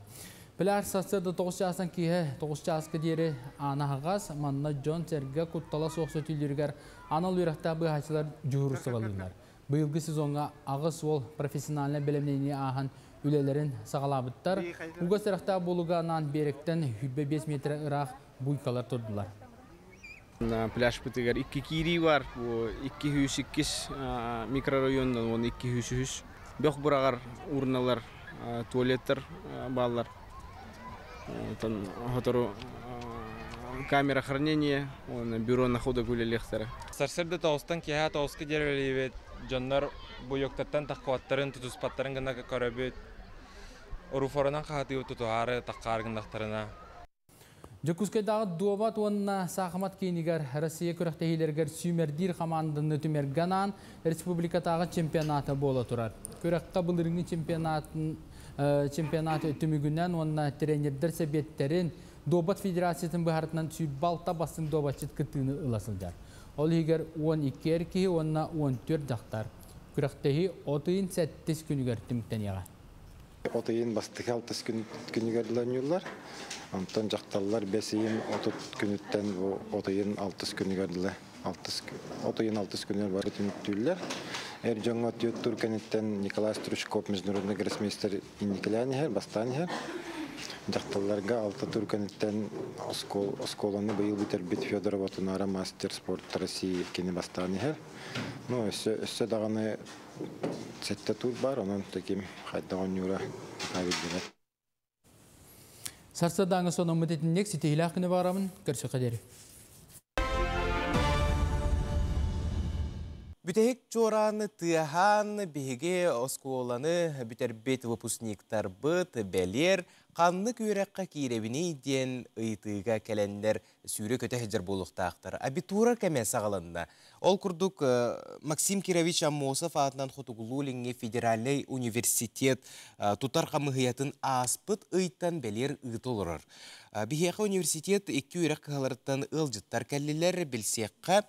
Пляж сарсыарда 9 чаастан киэһэ 9 чааска диэри аана аһаҕас, манна дьон-сэргэ куттала суох сөтүөлүүрүгэр анал үөрэхтээх быыһааччылар дьуһуурустубалыыллар. Быйылгы сезоҥҥа 8 уол профессиональнай бэлэмнэниини ааһан үлэлэрин саҕалаабыттар. Ууга сэрэхтээх буолууга анаан биэрэктэн 25 метр ыраах буйкалар турдулар. Пляжпытыгар икки киирии бар, бу 202 микрорайонунан уонна 203 бөх быраҕар урналар, туалеттар бааллар. Оттон сотору камера хранения уонна бюро находок үлэлиэхтэрэ. Сарсыарда 9-тан киэһэ 9-ка диэри үлэлиибит. Дьоннор буйуктартан таххыбаттарын, тутуспаттарын гына көрөбүт. Оруфоронан хаһатыыбыт тутуһаары таххаар гыннахтарына. Дьокуускайдааҕы дуобат уонна саахымат киинигэр Россия күрэхтэһиилэригэр сүүмэрдиир хамаанданы түмэргэ анаан республикатааҕы чемпионата буола турар. Күрэххэ былырыыҥҥы чемпионат түмүгүнэн уонна тренердэр сэбиэттэрин, дуобат федерациятын быһаарытынан 26 бастыҥ дуобатчыт кыттыыны ыла сылдьар. Ол иһигэр 12 эр киһи уонна 14 дьахтар. Күрэхтэһии от ыйын 7 күнүгэр түмүктэниэҕэ. От ыйын бастакы 6 күнүгэр оонньууллар. Онтон дьахталлар 5 ыйын 30 күнүттэн бу от ыйын 6 күнүгэр алтыс от ыйын 6 күнүгэр бары түмүктүүллэр. Эр дьоҥҥо түөрт тур кэнниттэн Николай Стручков, международный гроссмейстер, инникилээн иһэр, бастаан иһэр. Дьахталларга алта тур кэнниттэн оскуоланы быйыл бүтэрбит Федорова Тунара, мастер спорта России, кини бастаан иһэр. Ну, өссө даҕаны сэттэ тур бар, онон таким хайдах оонньуура биллибэт. Сарсыардааҥҥы сонуммут итинник. Ситиһиилээх күнү баҕарабын, көрсүөххэ диэри. Бүтэһик чуорааны тыаһаан биһиги оскуоланы бүтэрбит выпускниктарбыт бэлиэр ханнык үөрэххэ киирэбиний диэн ыйытыыга кэлэннэр сүүрэ көтө сылдьар буолуохтаахтар. Абитура кэмэ саҕаланна. Ол курдук Максим Кирович Аммосов аатынан Хотугулуу-Илиҥҥи федеральнай университет тутар хамыыһыйатын ааспыт ыйтан бэлиэр ыыта олорор. Биһиэхэ университет икки үөрэх кыһаларыттан ыалдьыттар кэллилэр, билсиэххэ.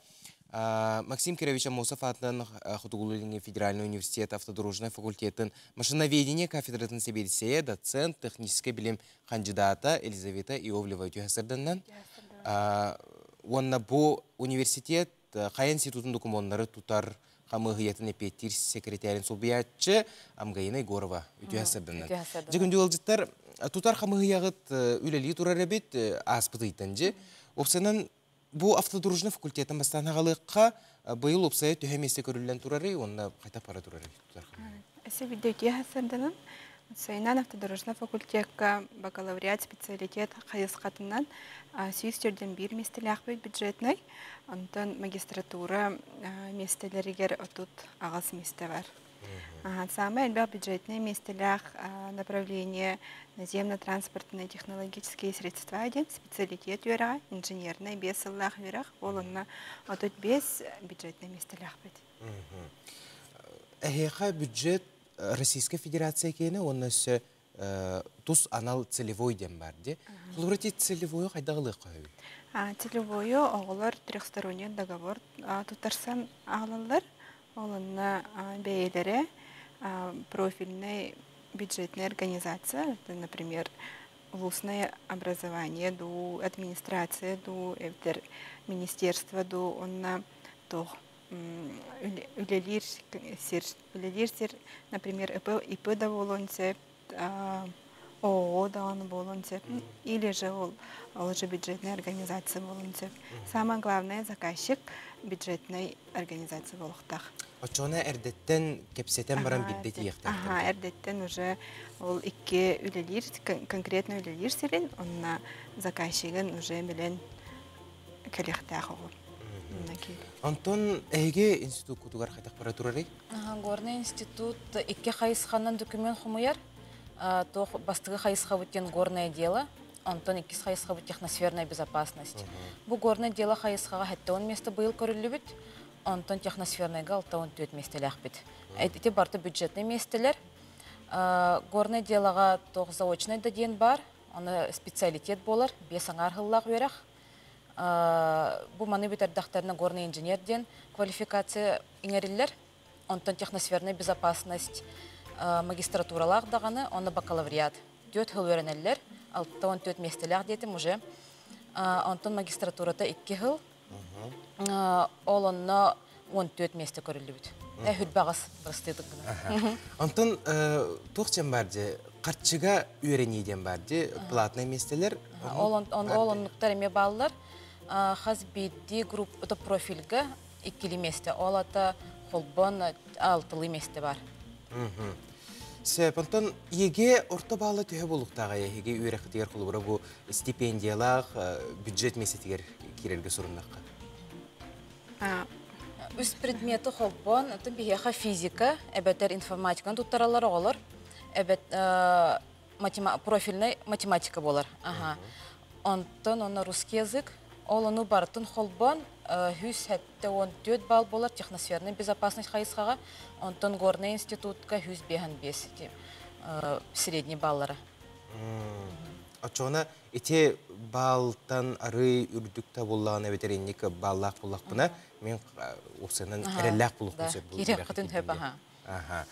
Максим Кирович Аммосов аатынан Хотугулуу-Илиҥҥи федеральный университет автодорожнай факультетын машиноведение кафедратын сэбиэдиссэйэ, доцент, техническэй билим хандьыдаата Елизавета Иовлева үтүө сарсыарданнан. Уонна бу университет хайа институтун докумуоннары тутар хамыыһыйатын эпиэттиир секретарин солбуйааччы Амгаина Егорова үтүө сарсыарданнан. Дьэ, күндү ыалдьыттар, тутар хамыыһыйаҕыт үлэлии турар эбит ааспыт ыйтан дьи. Уопсайынан бу автодорожный факультеттан бастаан аҕалыахха, быйыл уопсайа төһө миэстэ көрүллэн турарый уонна хайдах бара турарый тутар Эссе видео сарданан Сайынан автодорожный факультекка бакалавриат специалитет хайысхатынан 141 миэстэлээхпит бюджетный, онтон магистратура миэстэлэригэр 38 миэстэ бар. Самый элбэх бюджетный миэстэлээх направление наземно-транспортные технологические средства диэн специалитет үөрэҕэ, инженерный 5 сыллаах үөрэх, ол онно 35 бюджетный миэстэлээхпит. Эһиэхэ бюджет Российская Федерация киэнэ уонна өссө тус анал целевой диэн бар дии. Холобура, целевой хайдах ылыахха сөбүй? Целевойу оҕолор трехсторонний договор туттарсан аҕалаллар. Ол онно бэйэлэрэ профильный бюджетная организация, это, например, улусное образование дуу, администрация дуу, эбэтэр министерство дуу, онно туох үлэлиир сир, например, ИП, ИП да буолуон сөп, ООО даҕаны буолуон сөп, или же ол же бюджетная организация буолуон сөп. Самое главное, заказчик бюджетной организация буолуохтаах. Оччоҕуна эрдэттэн кэпсэтэн баран билбэ тиийиэхтээхтэр. Аха, эрдэттэн уже ол икки үлэлиир, конкретно үлэлиир сирин, онно заказчигын уже билэн кэлиэхтээх оҕо. Онтон эһиги институккутугар хайдах бара турарый? Горный институт икки хайысханан документ хомуйар. Туох бастакы хайысхабыт диэн горное дело, онтон иккис хайысхабыт техносферная безопасность. Бу горное дело хайысхаҕа 70 место быйыл көрүллүбүт, онтон техносферныйга 64 миэстэлээхпит. Ити барыта бюджетный миэстэлэр. Горное делоҕа туох заочный да диэн бар, оны специалитет буолар, 5,5 сыллаах үөрэх. Бу маны бүтэрдэхтэринэ горный инженер диэн квалификация иҥэриллэр. Онтон техносферная безопасность магистратуралаах даҕаны, онно бакалавриат. 4 сыл үөрэнэллэр, 64 миэстэлээх диэтим уже. Онтон магистратурата 2 сыл. Ол онно 14 миэстэ көрүллүбүт. Хүрбәҕыс бырастыытык гына. Онтон туох дьэн бар же харчыга үөрэнии диэн бар же платный миэстэлэр. Ол оннуктар эмиэ бааллар. Хас биирдии группа профильга иккили миэстэ. Ол ата холбон алтылыы миэстэ бар. Сөп, онтон ЕГЭ орто баала төһө буолуохтааҕа эһиги үөрэххитигэр холобура бу стипендиялаах бюджет миэстэтигэр киирэргэ соруннахха? Үс предмети холбоон, оттон биһиэхэ физика, эбэтэр информатиканы туттараллар оҕолор, эбэт профильнай математика буолар. Аха. Онтон онно русский язык, ол ону барытын холбоон 174 балл буолар техносферная безопасность хайысхаҕа, онтон Горнай институтка 155 средний баллара. Оччоҕуна ити баалтан арыы үрдүк да буоллаҕына эбэтэр инник бааллаах буоллахпына, мин уопсайынан эрэллээх буолуохпун сөп. Киириэххитин сөп, аха. Аха.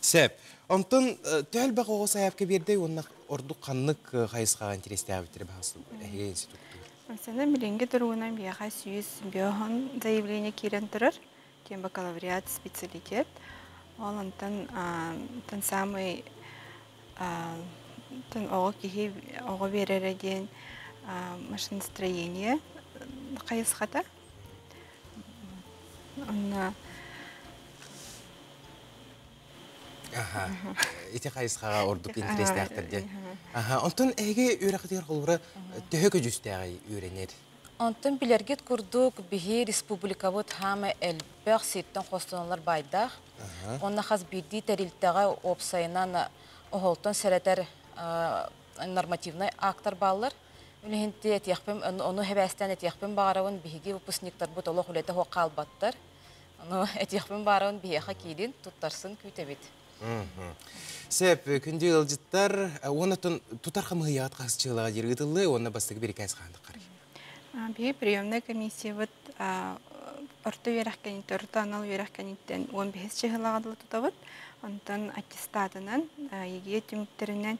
Сөп. Онтон төһө элбэх оҕо сайаапка биэрдэй уонна ордук ханнык хайысхаҕа интэриэстээбиттэрэ баһаҕас эһиги институттугар? Сана билиҥҥи туругунан биһиэхэ 105 заявление киирэн турар. Диэн бакалавриат специалитет. Ол онтон онтон самый оҕо киһи оҕо биэрэрэ диэн машиностроение хайысхата. Онно Аха. Ити хайысхаҕа ордук интэриэстээхтэр диэн. Аха. Онтон эһиги үөрэххитигэр холобура төһө көдьүүстээҕий үөрэнэр? Онтон билэргит курдук биһи республикабыт хаама элбэх сиртэн хостонулар байдаах. Онно хас биирдии тэрилтэҕэ уопсайынан оһолтон сэрэтэр нормативнай актар бааллар. Үлэһинти этиэхпин, ону хэбээстээн этиэхпин баҕарабын, биһиги выпускниктарбыт олох үлэтэ суох хаалбаттар. Ону этиэхпин баарабын биһиэхэ киирин, туттарсын күүтэбит. Сөп, күндү ыалдьыттар, уонна тутар хамыһыйаҕыт хас чыылаҕа диир ыытыллыы уонна бастакы бирикээс хаандык қарай? Биһи приемная комиссиябыт орто үөрэх кэнниттэн, орто анал үөрэх кэнниттэн 15 чыһылаҕа дылы тутабыт. Онтон аттестатынан, ЕГЭ түмүктэринэн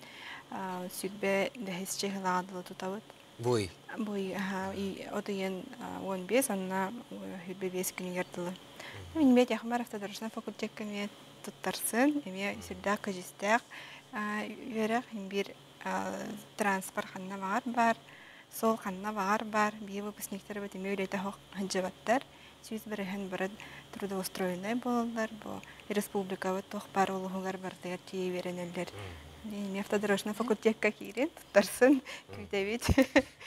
сүрбэ бэһис чыһылаҕа дылы тутабыт. Буй. Буй, от ыйын 15, онно хүрбэ 5 күнүгэр дылы. Мин эмиэ техмар автодорожнай факультекка эмиэ туттарсын, эмиэ сүрдээх көдьүүстээх үөрэх, биир транспорт ханна баҕар бар, суол ханна баҕар бар, биир выпускниктар эмиэ үлэтэ сылдьыбаттар. 100% бары трудоустроеннай буолаллар, бу республикабыт туох баар улууһугар барытыгар тиийэ үөрэнэллэр. Эмиэ автодорожнай факультекка киирин, туттарсын, күүтэбит.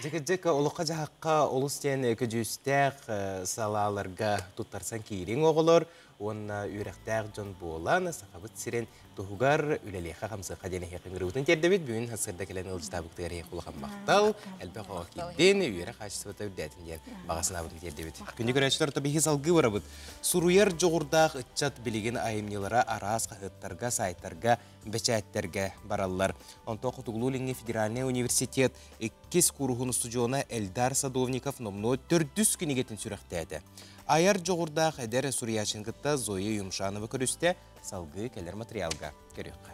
Дьэкэ-дьэкэ олоххо дьаһахха олус диэн көдьүүстээх салааларга туттарсан киириҥ оҕолор уонна үөрэхтээх дьон буолан Сахабыт сирин туһугар үлэлиэхэ-хамсыахха диэн эһиэхэ ыҥырыбытын тиэрдэбит. Бүгүн сарсыарда кэлэн ыалдьытаабыттыгар эһиэхэ улахан махтал, элбэх оҕо киирдин, үөрэх хаачыстыбата үрдээтин диэн баҕа санаабытын тиэрдэбит. Күндү көрөөччүлэр, биһиги салгыы барабыт. Суруйар дьоҕурдаах ыччат билигин айымньылара араас хаһыаттарга, сайтарга, бэчээттэргэ бараллар. Онтон Хотугулуу-Илиҥҥи федеральнай университет иккис кууруһун устудьуона Эльдар Садовников номнуо төрдүс кинигэтин сүрэхтээтэ. Айар дьоҕурдаах эдэр суруйааччыны кытта Зоя Юмшанова көрүстэ, салгыы кэлэр материалга көрүөххэ.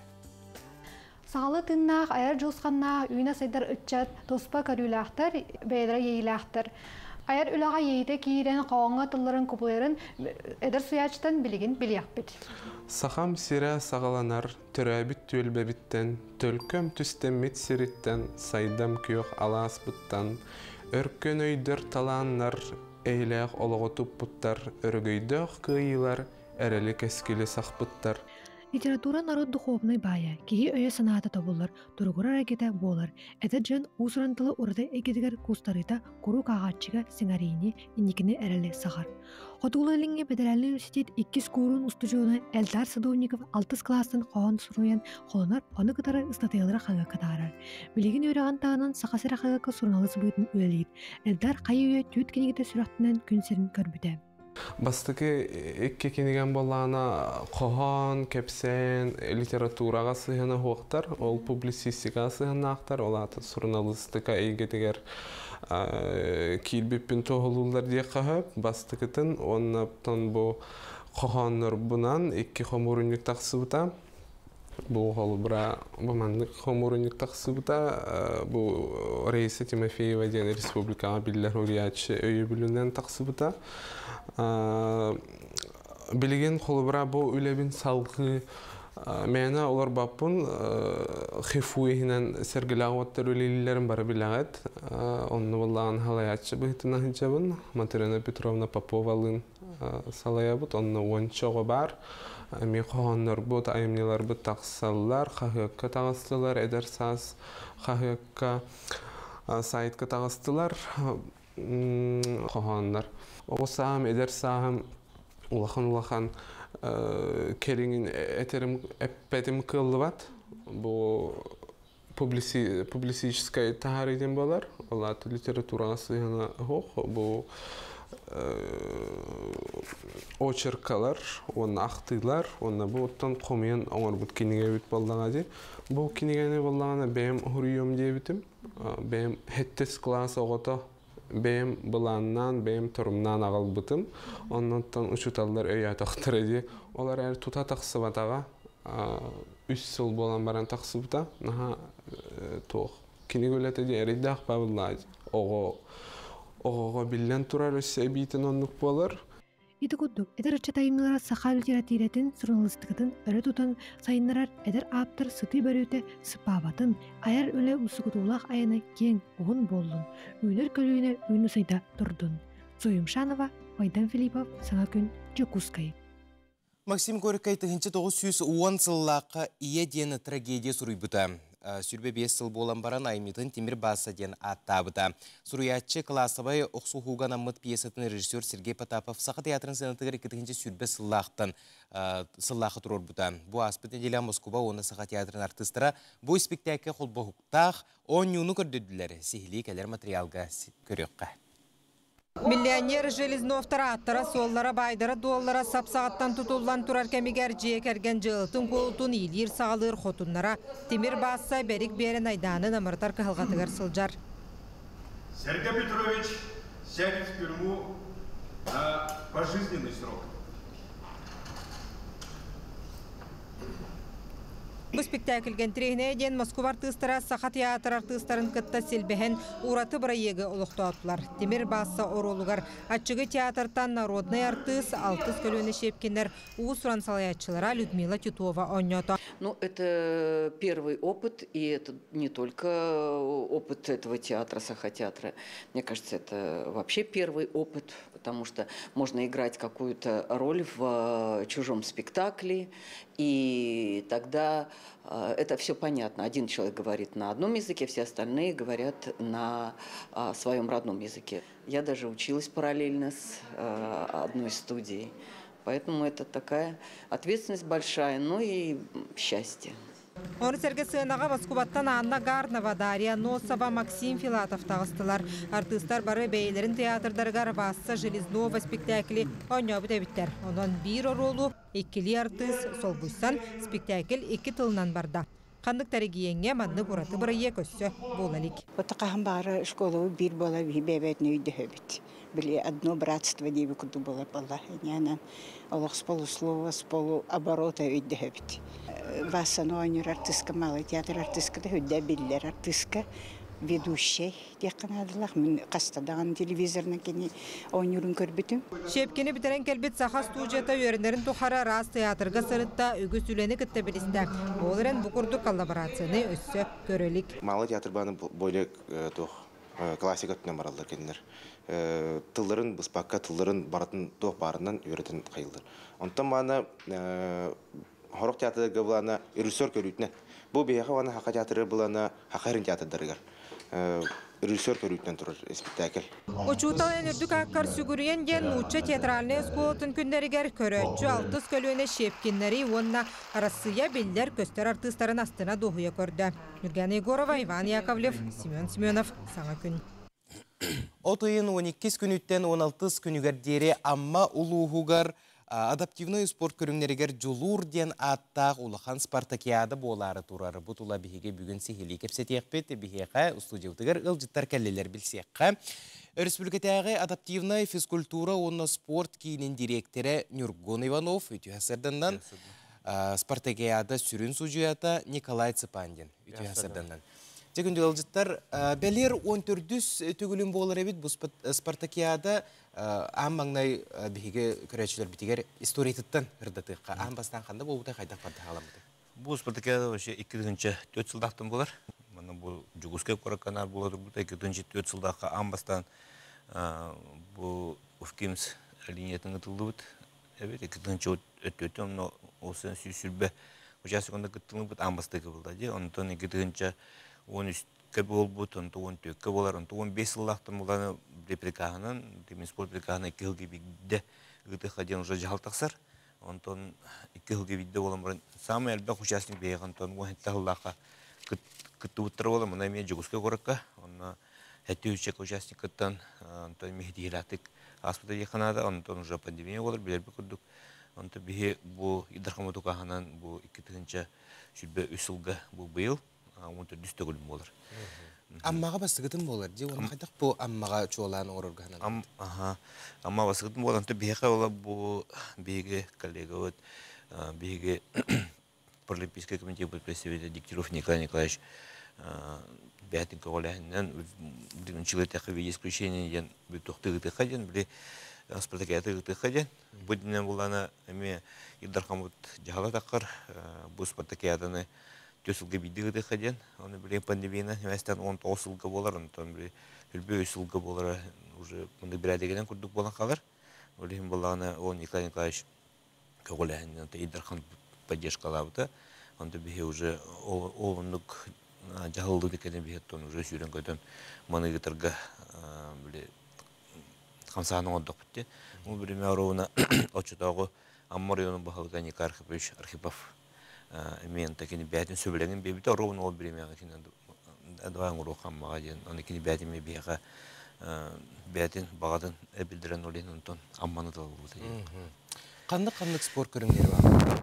Саҕалы тыыннаах, айар дьулусханнаах, үүнэ сайдар ыччат, туспа көрүүлээхтэр, бэйэлэрэ иэйиилээхтэр. Айар үлэҕэ иэйиитэ киирэн, хоһооҥҥо тылларын кубулуйарын эдэр суйааччытан билигин билиэхпит. Сахам сирэ саҕаланар төрөөбүт түөлбэбиттэн, төлкөм түстэммит сириттэн, сайдам күөх алааспыттан, өркөн өйдөр талааннар, эйэлээх олоҕу туппуттар, өрөгөйдөөх кыайыылар, эрэли кэскили сахпыттар. Литература народ духовнай баайа, киһи өйө-санаата тобуллар, туругурар эйгэтэ буолар. Эдэр дьон уус-уран тылы ураты эйгэтигэр куустарыыта куруук ааҕааччыга сиҥэриини, инникини эрэли саҕар. Хотугулуу-Илиҥҥи федеральнай университет иккис куурун устудьуона Эльдар Садовников алтыс кылаастан хоһоон суруйан холонор, ону кытары ыстатыйалары хаһыакка таһаарар. Билигин үөрэҕин таһынан Саха сирэ хаһыакка суруналыыс быһыытынан үлэлиир. Эльдар хайы-үйэ түүт кинигэтэ сүрэхтэнэн күн сирин көрбүтэ. Бастакы икки кинигэн буоллаҕына хоһоон, кэпсээн, литератураҕа сыһыана суохтар, ол публицистикаҕа сыһыаннаахтар, ол аата суруналыыстыка эйгэтигэр киирбиппин туоһулууллар диэххэ сөп. Бастакытын уонна оттон бу хоһооннорбунан икки хомуурунньук тахсыбыта. Бу холобура бу маннык хомуурунньук тахсыбыта бу Раиса Тимофеева диэн республикаҕа биллэр уруйааччы өйөбүлүнэн тахсыбыта. Билигин холобура бу үлэбин салгыы мээнэ олорбоппун ХИФУ иһинэн сэргэлээх уоттар үлэлииллэрин бары билэҕит. Онно буоллаҕын халайааччы быһыытынан сылдьабын. Матрена Петровна Поповалыын салайабыт. Онно уонча оҕо баар. Эмиэ хоһооннорбут, айымньыларбыт тахсаллар, хаһыакка таҕыстылар, эдэр саас хаһыакка сайтка таҕыстылар хоһооннор. Оҕо сааһым, эдэр сааһым улахан-улахан кэриҥин этерим эппэтим кыаллыбат. Бу публицистическай таһаарыы диэн буолар. Ол аата литератураҕа сыһыана суох. Бу очеркалар уонна ахтыылар уонна бу оттон хомуйан оҥорбут кинигэбит буоллаҕа дии. Бу кинигэни буоллаҕына бэйэм уһуруйуом диэбитим. Бэйэм сэттис кылаас оҕото бэйэм былааннаан, бэйэм торумнаан аҕалбытым. Оннуттан учууталлар өйөөтөхтөрө дии. Ол эрээри тута тахсыбатаҕа. Үс сыл буолан баран тахсыбыта. Наһаа туох кинигэ үлэтэ дии эрэйдээх баабыллаа оҕо оҕоҕо биллэн турар өссө эбиитин оннук буолар. Ити курдук, эдэр ыччат айымньылара саха литэрэтиирэтин, суруналыыстыкатын өрө тутан сайыннарар эдэр ааптар сытыы бөрүөтэ сыппаабатын, айар үлэ умсугутуулаах айана киэҥ, уһун буоллун, үүнэр көлүөнэ үүнэ-сайда турдун. Зоя Майдан Филиппов, Саҥа күн, Дьокуускай. Максим Горькай 1910 сыллаахха Ийэ диэн трагедия суруйбута. Сүрбэ биэс сыл буолан баран айымньытын Тимир Бааса диэн ааттаабыта. Суруйааччы кылаасабай охсуһууга анаммыт пьесатын режиссер Сергей Потапов Саха театрын сценатыгар 2 сүрбэ сыллаахтан сыллаахы туруорбута. Бу ааспыт неделя Москуба уонна Саха театрын артыыстара бу испиктээккэ холбоһуктаах оонньууну көрдөрдүлэр. Сиһилии кэлэр материалга көрүөххэ. Миллионер Железновтар аттара суоллара байдара дуоллара сапсағаттан тутуллан турар кэмигэр дьиэ кэргэн дьыалатын куолутун иилиир саҕалыыр хотуннара Тимир Баасса бэрик биэрэн айдааны намырытар кыһалҕатыгар сылдьар. Сергей Петрович сядет в тюрьму на пожизненный срок. Бу спектакльгэ интэриэһинэй диэн Москва артыыстара Саха театр артыыстарын кытта силбэһэн ураты бырайыагы олохтоотулар. Тимир Баасса оруолугар Аччыгый театртан народный артыыс алтыс көлүөнэ Щепкиннэр уус-уран салайааччылара Людмила Титова оонньоото. Ну, это первый опыт, и это не только опыт этого театра, Саха театра. Мне кажется, это вообще первый опыт, потому что можно играть какую-то роль в чужом спектакле, и тогда это все понятно. Один человек говорит на одном языке, все остальные говорят на своем родном языке. Я даже училась параллельно с одной студией. Поэтому это такая ответственность большая, но и счастье. Ону сэргэ сыанаҕа Москубаттан Анна Гарнова, Дарья Носова, Максим Филатов таҕыстылар. Артыыстар бары бэйэлэрин театрдарыгар Васса Железнова спектакли оонньообут эбиттэр. Онон биир оруолу иккилии артыыс солбуйсан спектакль икки тылынан барда. Ханнык да эрэгийиэҥҥэ маннык ураты бырайыак өссө буола илик. Отақаһын баара школа биир буола бэбэтин өйдөһөбүт. Били одно братство диэби курдук буолар буолла. Нянан олох с полуслова, с полуоборота өйдөһөбүт. Вассаны оонньуур артыыска малый театр артыыска да хүддэ биллэр артыыска ведущий диэххэ наадалаах. Мин хаста даҕаны телевизорынан кини оонньуурун көрбүтүм. Щепкини бүтэрэн кэлбит саха студията үөрэнэрин тухары араас театрга сырытта үгүс үлэни кытта билистэ. Ол эрэн бу курдук коллаборацияны өссө көрө илик. Малый театр бааны более туох классика өттүнэн бараллар кинилэр. Тылларын быспакка тылларын баратын туох баарынан үөрэтэн хайыллар. Онтон баана хорох театрга булана режиссер көрүүтүнэн. Бу биһиэхэ уонна Саха театры булана Саха театрдарыгар режиссер көрүүтүнэн турар спектакль. Учуутал эн үрдүк ааккар сүгүрүйэн диэн нуучча театральнай оскуолатын күннэригэр көрөөччү алтыс көлүөнэ Щепкиннэри уонна Арассыыйа биллэр көстөр артыыстарын астына дуоһуйа көрдө. Нюргана Егорова, Иван Яковлев, Семен Семенов. Саҥа күн. От ыйын 12 күнүттэн 16 күнүгэр диэри Амма улууһугар адаптивный спорт көрүҥнэригэр Дьулуур диэн ааттаах улахан спартакиада буолаары турар. Бу тула биһиги бүгүн сиһилии кэпсэтиэхпит биһиэхэ студиябытыгар ыалдьыттар кэллилэр билсиэххэ. Өрөспүүбүлүкэтээҕи адаптивная физкультура уонна спорт киинин дириэктэрэ Ньургун Иванов, үтүө сарсыарданнан, спартакиада сүрүн судьуйата Николай Цыпандин. Үтүө сарсыарданнан. Дьэ күндү ыалдьыттар, бэлиэр 14-үс төгүлүн буолар эбит бу спартакиада аан маҥнай биһиги көрөөччүлэрбитигэр историятыттан ырдатыахха. Аан бастаан ханна буолбута, хайдах барда халаммыта? Бу спартакиада вообще 2004 сылдаахтан буолар. Манна бу Дьокуускай куоракка наар буола турбута. 2004 сылдаахха аан бастаан бу Уфкимс линиятын ытыллыбыт эбит. 2004 онно ол 120 участок кыттылыбыт аан бастакы буолла дии. Онтон 2013-кэ буолбут, онтон 14-кэ буолар, онтон 15 сыллаахтан буланы приказынан, спорт приказынан 2 сылга биирдэ ыытыахха диэн уже дьаһал тахсар. Онтон 2 сылга биирдэ буолан баран, самый элбэх участник биһиэхэ онтон 17 сыллаахха кыттыбыттар буолан, мына эмиэ Дьокуускай куоракка, онно 7 3 участник кыттан, онтон эмиэ ситиһиилээхтик ааспыта диэххэ наада, онтон уже пандемия буолар, билэрбит курдук. Онтон биһи бу Идархама тукаһынан бу 2023 сылга бу быйыл 14 төгүлүм буолар. Аммаҕа бастыгытын буолар дии, уонна хайдах бу Аммаҕа чуолаан оҥорорго сананар? Аха, Амма бастыгытын буолар, онтон биһиэхэ ола бу биһиги коллегабыт, биһиги Паралимпийскай комитет представитель Дегтярев Николай Николаевич бэйэтин көҕүлээһининэн билин в виде исключения диэн туохтыгытыха диэн били спартакиада ыытыха диэн бу динэн булана эмиэ Илдархаммыт дьаһала таххар бу спартакиаданы 4 сылга биирдик ыытыха диэн оны били пандемияны химэстэн 19 сылга буолар, онтон били үлбү 3 сылга буолара уже мындык бирээдэгинэн курдук буолан хаалар. Ол иһин буллаҕына ол Николай Николаевич көҕүлээһининэн Илдархан поддержкалаабыта. Онто биһи уже ол оннук дьаһаллыы кэлэн биһиттон уже сүүрэн көтөн маны ыытарга били хамсаан оҥордохпут дии. Ол бириме оруна оччотооҕу Амма районун баһылыга Николай Архипович Архипов эмиэ кини бээтин сөбүлэҥин биэрбитэ оруобуна ол биримэҕэ кини давай оҥоруох Аммаҕа диэн аны кини бээтин эмиэ биһиэхэ бээтин баҕатын эбилдирэн ол иһин онтон Амманы талыллыбыта диэн. Ханнык-ханнык спорт көрүҥнэри бар?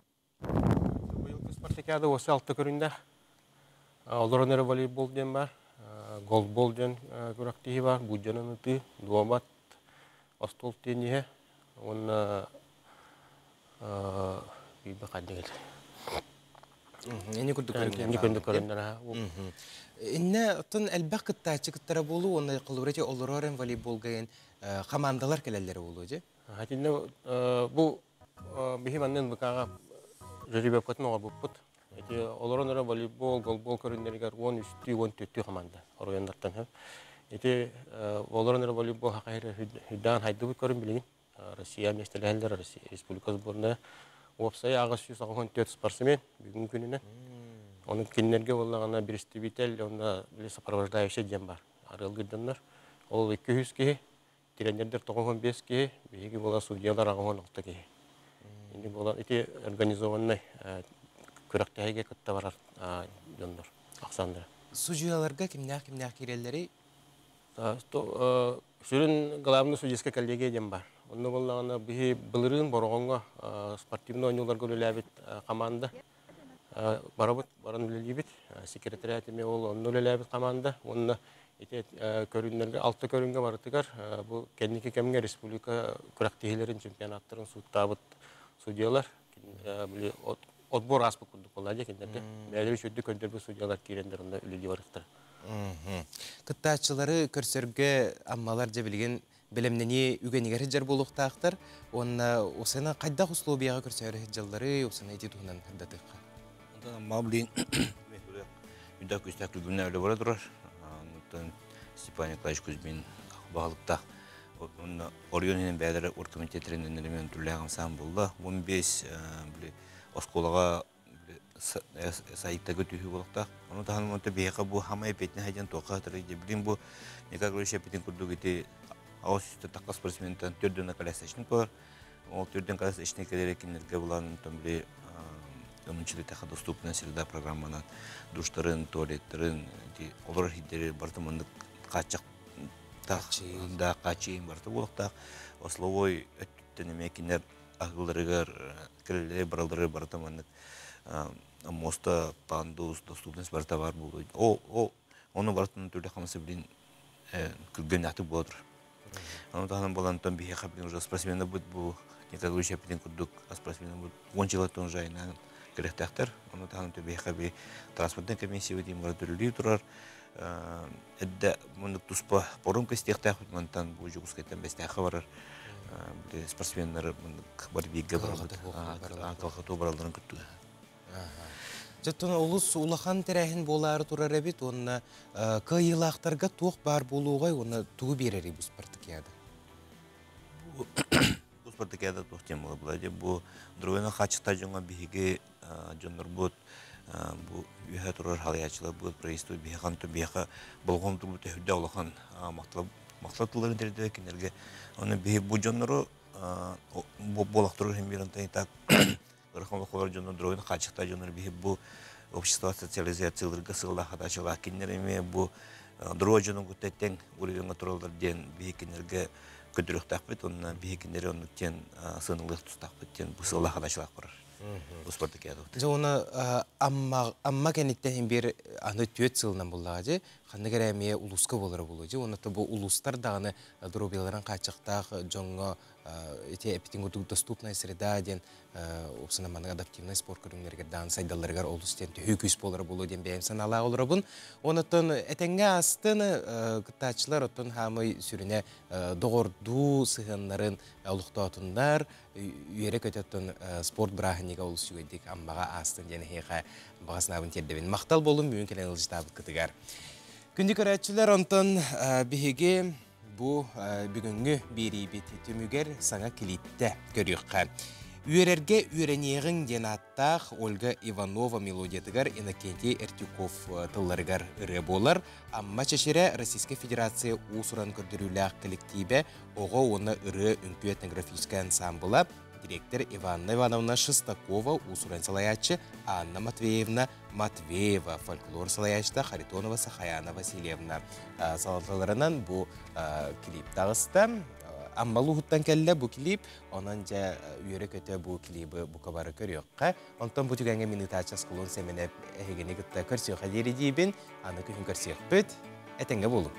Быйылгы спартакиада осы алта көрүҥнээх. Олорон эрэ волейбол диэн бар, голбол диэн күрэхтэһии бар, буулдьанан ытыы, дуобат, остуол тенниһэ уонна биирбэ ханнык Эни курдук көрүҥнэр. Эни курдук көрүҥнэр. Инне оттон элбэх кыттааччы кыттара буолуу уонна холобура олорор волейболга командалар кэлэллэрэ буолуо дьэ? Хатинне бу биһи маннын НВК-га жеребьевкатын оҥорбуппут. Эти олорон эрэ волейбол, голбол көрүҥнэригэр 13-түү, 14-түү команда оройуоннартан хөп. Ити олорон эрэ волейбол хахайыр хүддаан хайдыбыт көрүн билигин. Россия миэстэлэһэллэр, Россия Республика сборная. Уопсайа 884 спортсмен бүгүн күнүнэн. Onun кинилерге боллаҕына представитель, онно били сопровождающий диэн бар. Арыалгырданнар. Ол 200 киһи, тренердер 95 киһи, биһиги буола судьялар 86 киһи. Инди буолан ити организованный күрэхтэһиигэ кытта барар дьоннор ахсааннара. Судьуяларга кимнээх-кимнээх киирэллэрий? Сүрүн главный судейская коллегия диэн бар. Онно буоллаҕына биһи былырыын Бороҕоҥҥо спортивный оонньууларга үлэлээбит команда барабыт, баран үлэлиибит. Секретариат эмиэ ол онно үлэлээбит команда. Уонна ити көрүҥнэргэ, алта көрүҥҥэ барытыгар бу кэнники кэмҥэ республика күрэхтэһиилэрин, чемпионаттарын сууттаабыт судьялар били отбор ааспыт курдук буолла дии кинилэргэ. Бэйэлэри үчүгэйдик көрдөрбүт судьялар киирэннэр онно үлэлии барыахтара. Кыттааччылары көрсөргө аммалар дьэ билигин бэлэмнэнии үгэнигэр сылдьар буолуохтаахтар. Уонна осена хайдах условияҕа көрсөөрү сылдьаллары, осена ити туһунан ырдатыахха. Онтон Амма билигин үрдэх күүстээх күлгүнэ үлэ бара турар. Онтон Степан Николаевич Кузьмин баһылыктаах онно оройуон иһинэн бэйэлэрэ оргкомитеттерин эннеремен түлээх хамсаан буолла. 15 били оскуолаҕа сайыттарга түһүү буолуохтаах. Ону таһынан онто биһиэхэ бу хамай эпиэтинэ диэн туохха хатырый билин бу Николай Григорьевич эппитин курдук ити аҕыс сүүстэн тахха спортсментан төрдүн колясочник болар. Ол төрдүн колясочник кэлэр кинилерге булан онтон били онунчу доступная среда программанан душтарын, туалеттарын, олорор хиддери барыта маннык хааччах да хааччыйын барыта буолуохтаах. Ословой өттүттэн эмиэ кинилер аһыыларыгар, кэлэллэри баралары барыта маннык моста, пандус, доступность барыта бар буолуо. О, ону барытын түрдэ хамасы билин күргөннәхтик буолар. Аны таһынан болан тон биһиэхэ билин уже спортсмены бут бу Николай Григорьевич эппитин курдук спортсмены бут 10 жылаттан уже айнаан Кэлиэхтээхтэр. Ону таһынан биһиэхэ би транспортнай комиссия диэн барыта үлэлии турар. Эрдэ муннук туспа порум кэстиэхтээхпит мантан бу Дьокуускайтан Бэстээххэ барар спортсменнары муннук бар бииргэ барабыт. Калхату баралларын күттүгэ. Дьоттон олус улахан тэрээһин буолаары турар эбит уонна кыайыылаахтарга туох баар буолуоҕай уонна тугу биэрэрий бу спартакиада? Бу спартакиада туох диэн буола бу Друвена хаачыстаа дьоҥҥо биһиги дьоннорбут бу үөһэ турар халыйааччылар бу правительство биһиэхэ онтон биһиэхэ болҕомтобут өһүрдэ улахан махтал махтал тылларын тиэрдэр кинилэргэ оны биһи бу дьоннору буолахтару иһин биир онтон так ырахан олохолор дьоннор дроин хаачыстаа дьоннор биһи бу общество социализацияларга сыллаах хатаачылаах кинилэр эмиэ бу дро дьонун кытта тэҥ уровеньҥа тураллар диэн биһи кинилэргэ көрдөрүөхтээхпит уонна биһи кинилэри оннук диэн сыаналыах тустаахпыт диэн бу сыаллаах хатаачылаах барар. Дьэ уонна Амма Амма кэнниттэн иһин биир аны түөрт сылынан буллаҕа дьи ханнык эрэ эмиэ улууска буолара буолуо дьи уонна бу улуустар даҕаны доруобуйаларын хааччахтаах дьоҥҥо ити эпитин курдук доступная среда диэн уопсанан маннык адаптивнай спорт көрүҥнэригэр даҕаны сайдалларыгар олус диэн төһүү күүс буолара буолуо диэн бэйэм санаалаах олоробун. Онон этэҥҥэ астын кыттааччылар оттон хаамый сүрүнэ доҕордуу сыһыаннарын олохтоотуннар үөрэ-көтө оттон спорт бырааһынньыга олус үчүгэйдик Аммаҕа аастын диэн эһиэхэ баҕа санаабын тиэрдэбин. Махтал буолун бүгүн кэлэн ылдьытаабыккытыгар. Күндү көрөөччүлэр, онтон биһиги бу бүгүҥҥү биэриибит түмүгэр саҥа клиптэ көрүөххэ. Үөрэргэ үөрэниэҕиҥ диэн ааттаах Ольга Иванова мелодиятыгар Иннокентий Эртюков тылларыгар ырыа буолар. Амма чэчирэ Российскай Федерация уус-уран көрдөрүүлээх коллективэ оҕо уонна ырыа үҥкүү этнографическай ансаамбыла, директор Иванна Ивановна Шестакова, уус-уран салайааччы Анна Матвеевна Матвеева, фольклор салайааччыта Харитонова Сахаяна Васильевна салалталарынан бу клип таҕыста. Амма улууһуттан кэллэ бу клип, онон дьэ үөрэ-көтө бу клибы бука бары көрүөххэ. Онтон бу түгэҥҥэ мин ыытааччы Аскалон Сэмэнэп эһигини кытта көрсүөххэ диэри диибин. Аны күһүн көрсүөхпүт. Этэҥҥэ буолуҥ.